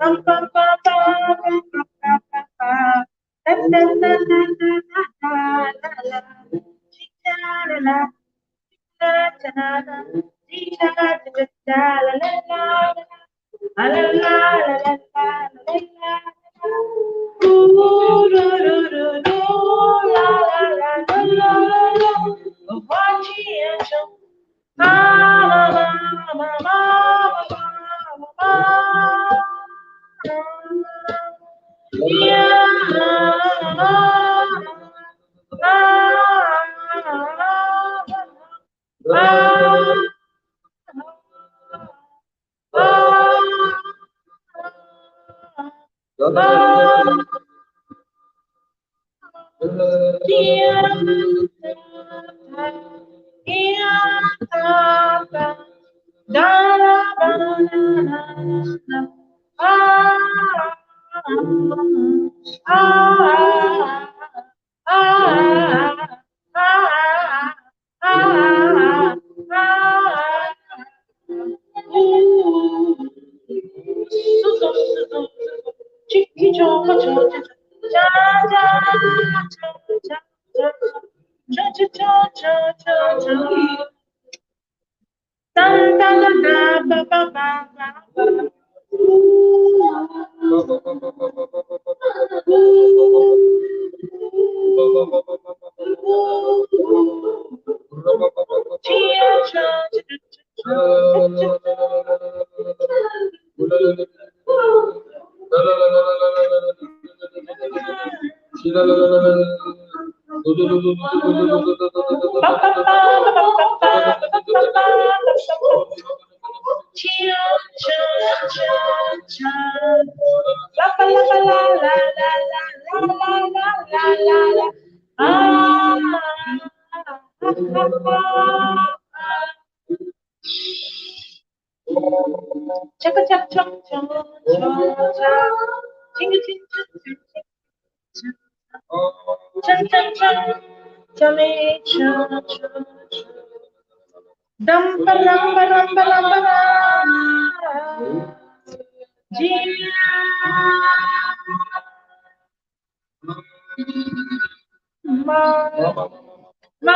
Pam pam pam pam pam pam pam pam. La la la la la la la. Chi la la la la la. Chi la la la la la la. La la la la la la la. Ooh, do do do do, la la la la la la. Ma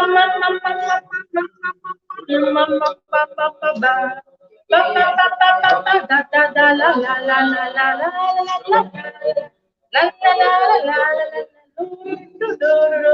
ma ma ma ma ma ma. Yeah,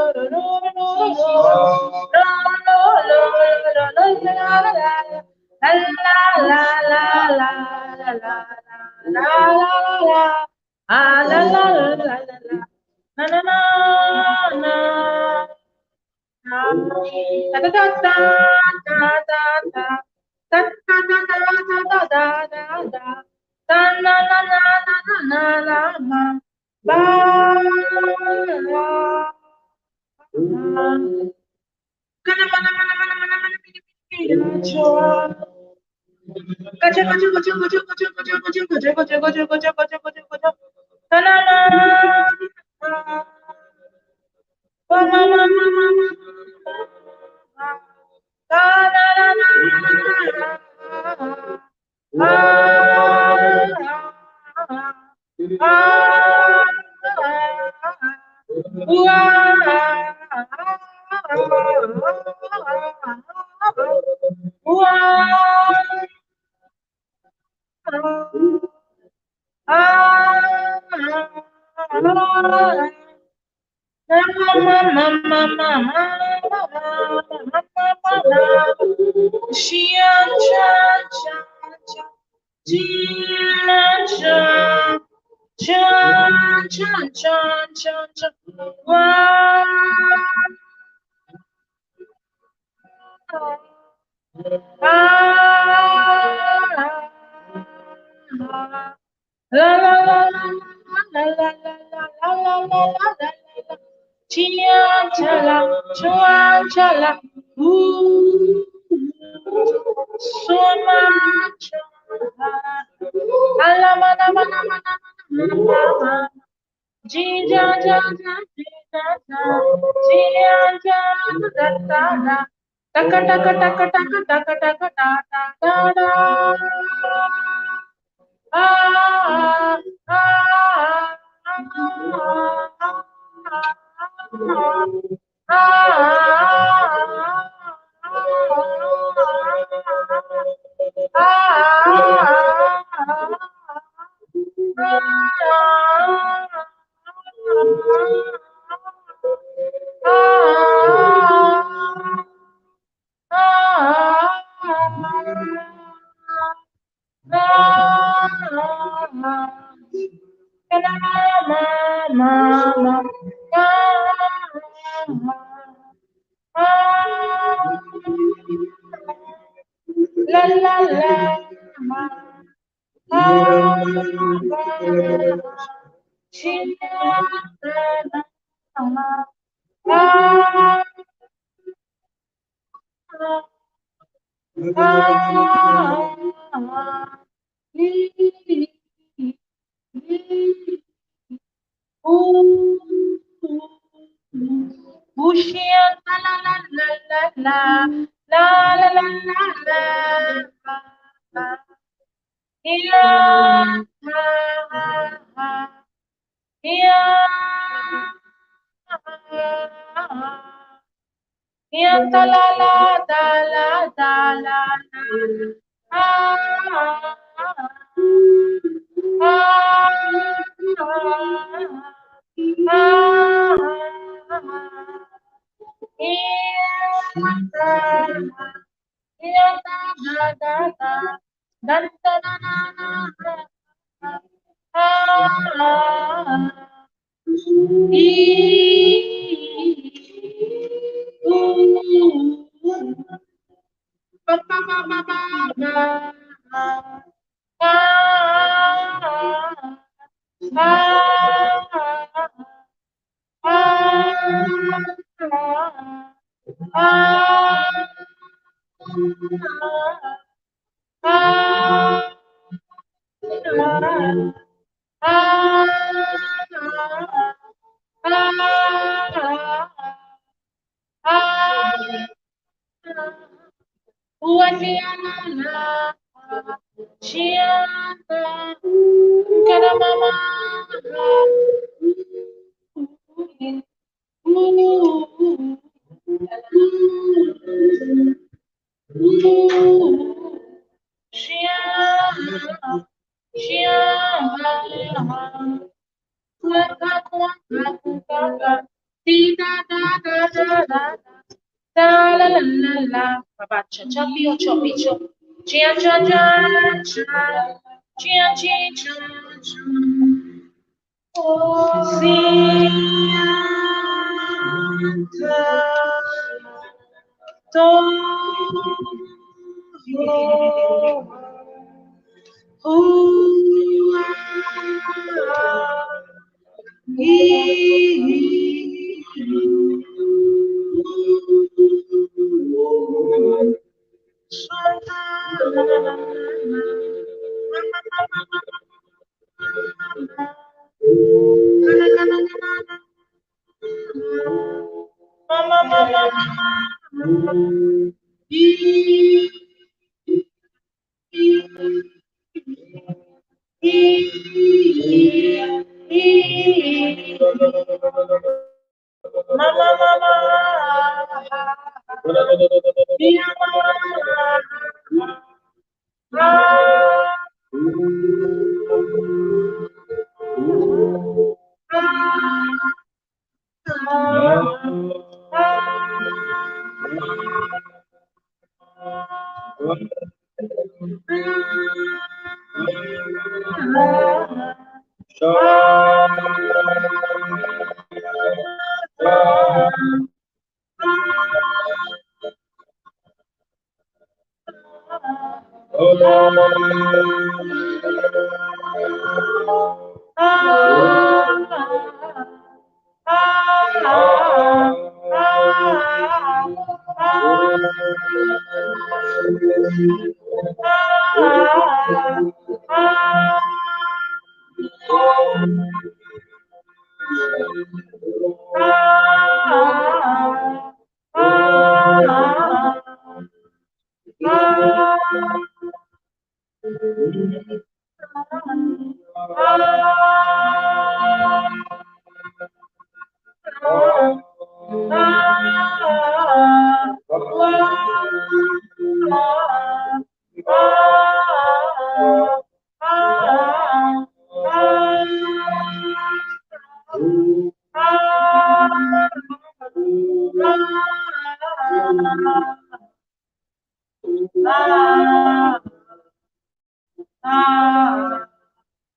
ma ma ma ma ma.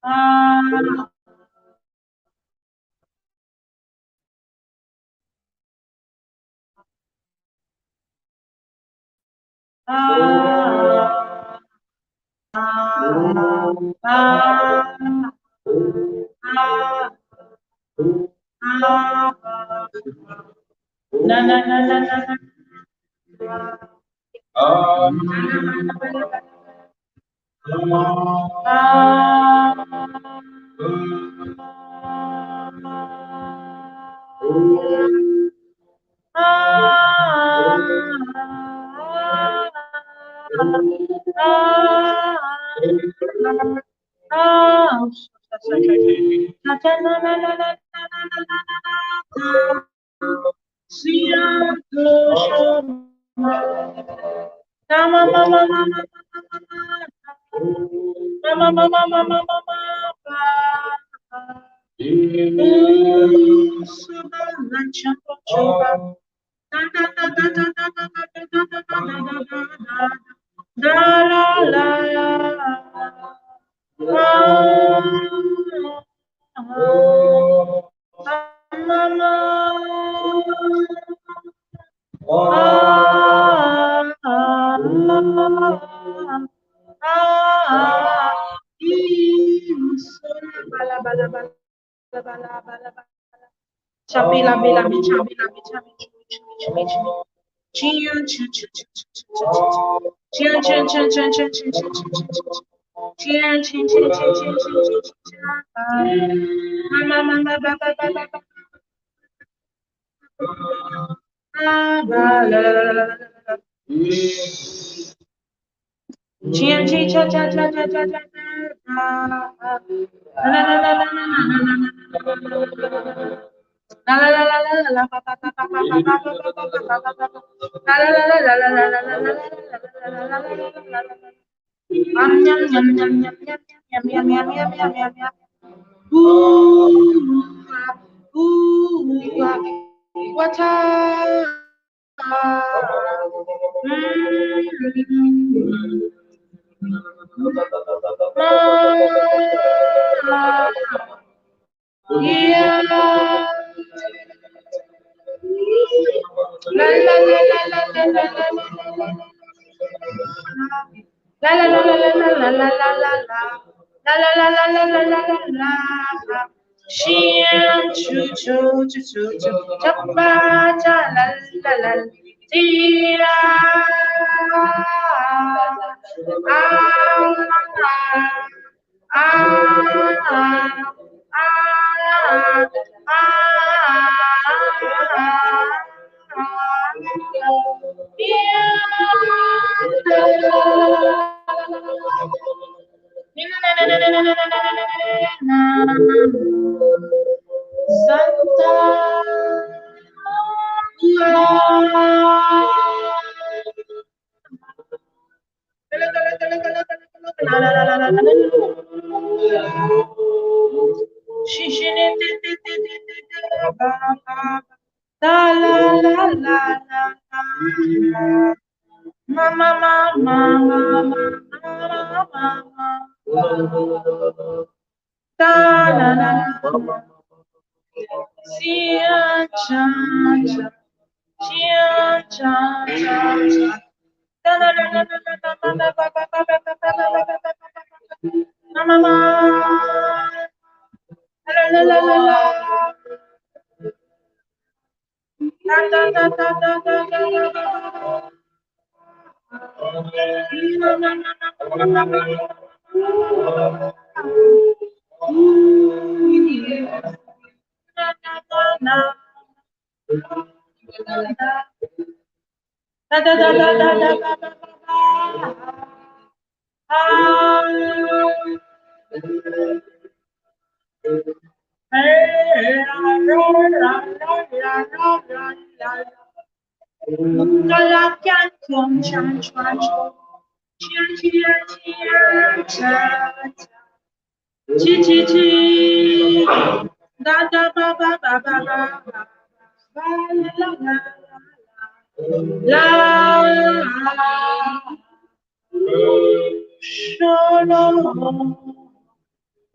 Ah. Ah. Ah. Ah. Ah. Ah. Na na na na na na. Ah.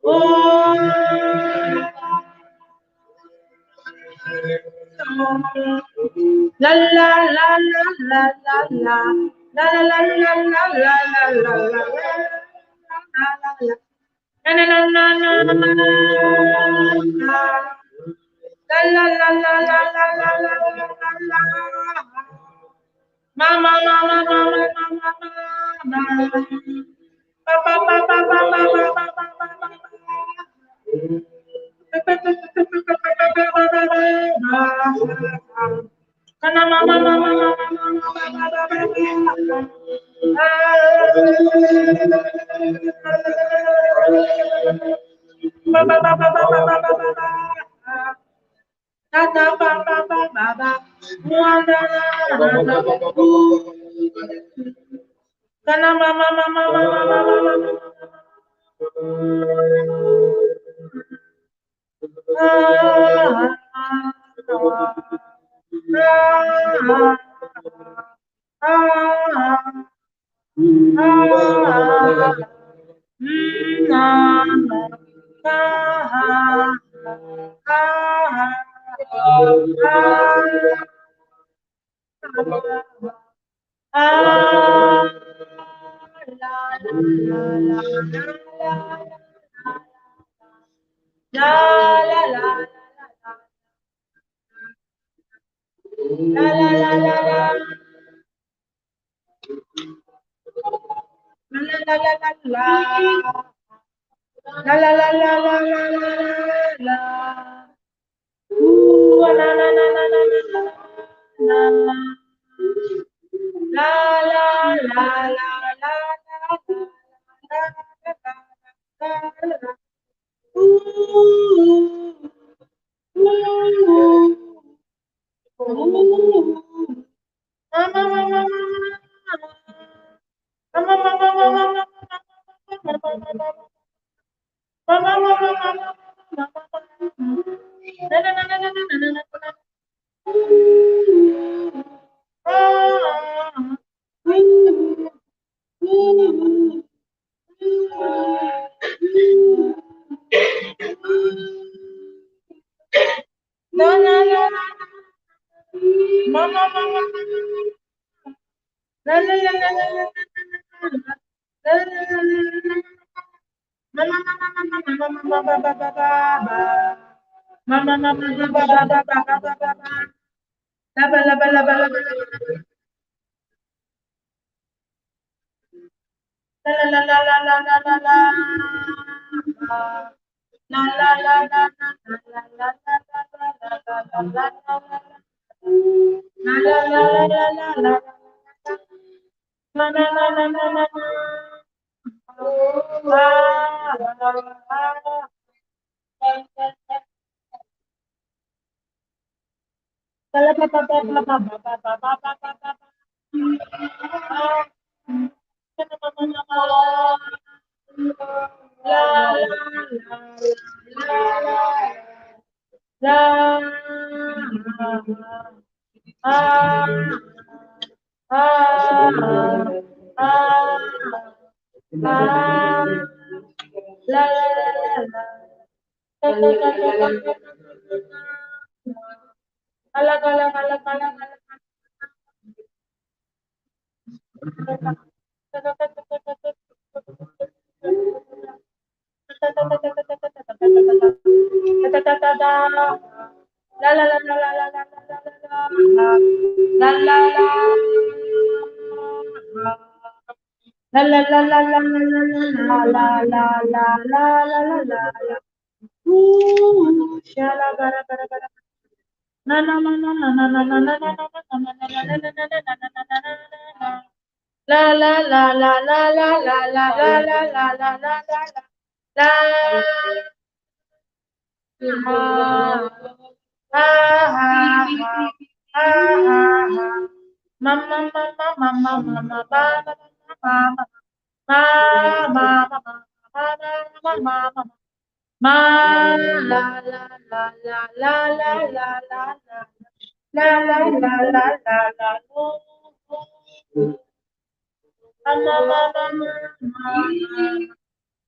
Oh. La la la la la la la la la la la la la la la la la na na na na na na la la la la la la la la ma ma ma ma ma ma ma ma pa pa pa pa pa pa pa pa pa.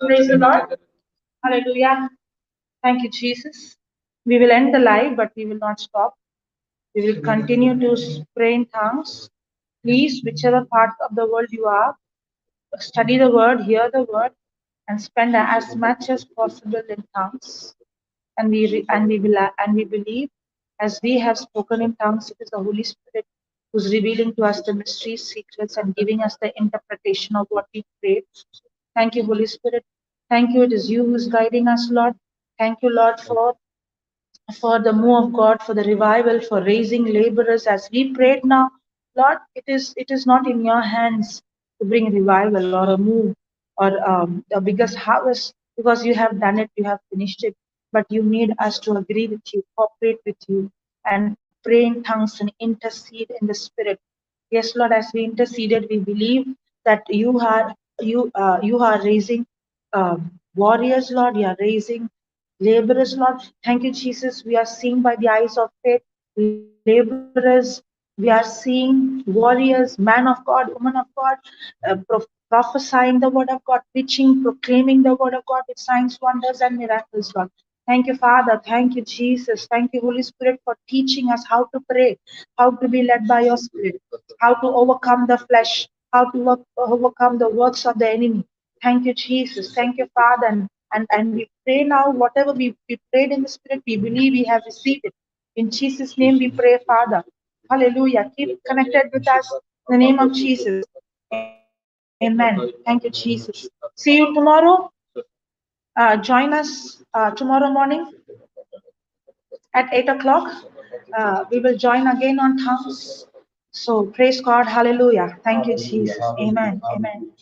Praise the Lord. Hallelujah. Thank you, Jesus. We will end the live, but we will not stop. We will continue to pray in tongues. Please, whichever part of the world you are, study the word, hear the word, and spend as much as possible in tongues. And we believe, as we have spoken in tongues, it is the Holy Spirit who's revealing to us the mysteries, secrets, and giving us the interpretation of what we prayed. Thank you, Holy Spirit. Thank you. It is you who's guiding us, Lord. Thank you, Lord, for the move of God, for the revival, for raising laborers. As we prayed now, Lord, it is not in your hands to bring revival or a move or the biggest harvest, because you have done it, you have finished it. But you need us to agree with you, cooperate with you, and pray in tongues and intercede in the Spirit. Yes, Lord, as we interceded, we believe that you are raising warriors, Lord. You are raising Laborers, Lord. Thank you, Jesus. We are seeing by the eyes of faith laborers. We are seeing warriors, man of God, woman of God, prophesying the word of God, preaching, proclaiming the word of God with signs, wonders, and miracles, Lord. Thank you, Father. Thank you, Jesus. Thank you, Holy Spirit, for teaching us how to pray, how to be led by your Spirit, how to overcome the flesh, how to overcome the works of the enemy. Thank you, Jesus. Thank you, Father. And we pray now, whatever we prayed in the Spirit, we believe we have received it. In Jesus' name we pray, Father. Hallelujah. Keep connected with us in the name of Jesus. Amen. Thank you, Jesus. See you tomorrow. Join us tomorrow morning at 8 o'clock. We will join again on tongues. So praise God. Hallelujah. Thank you, Jesus. Amen. Amen.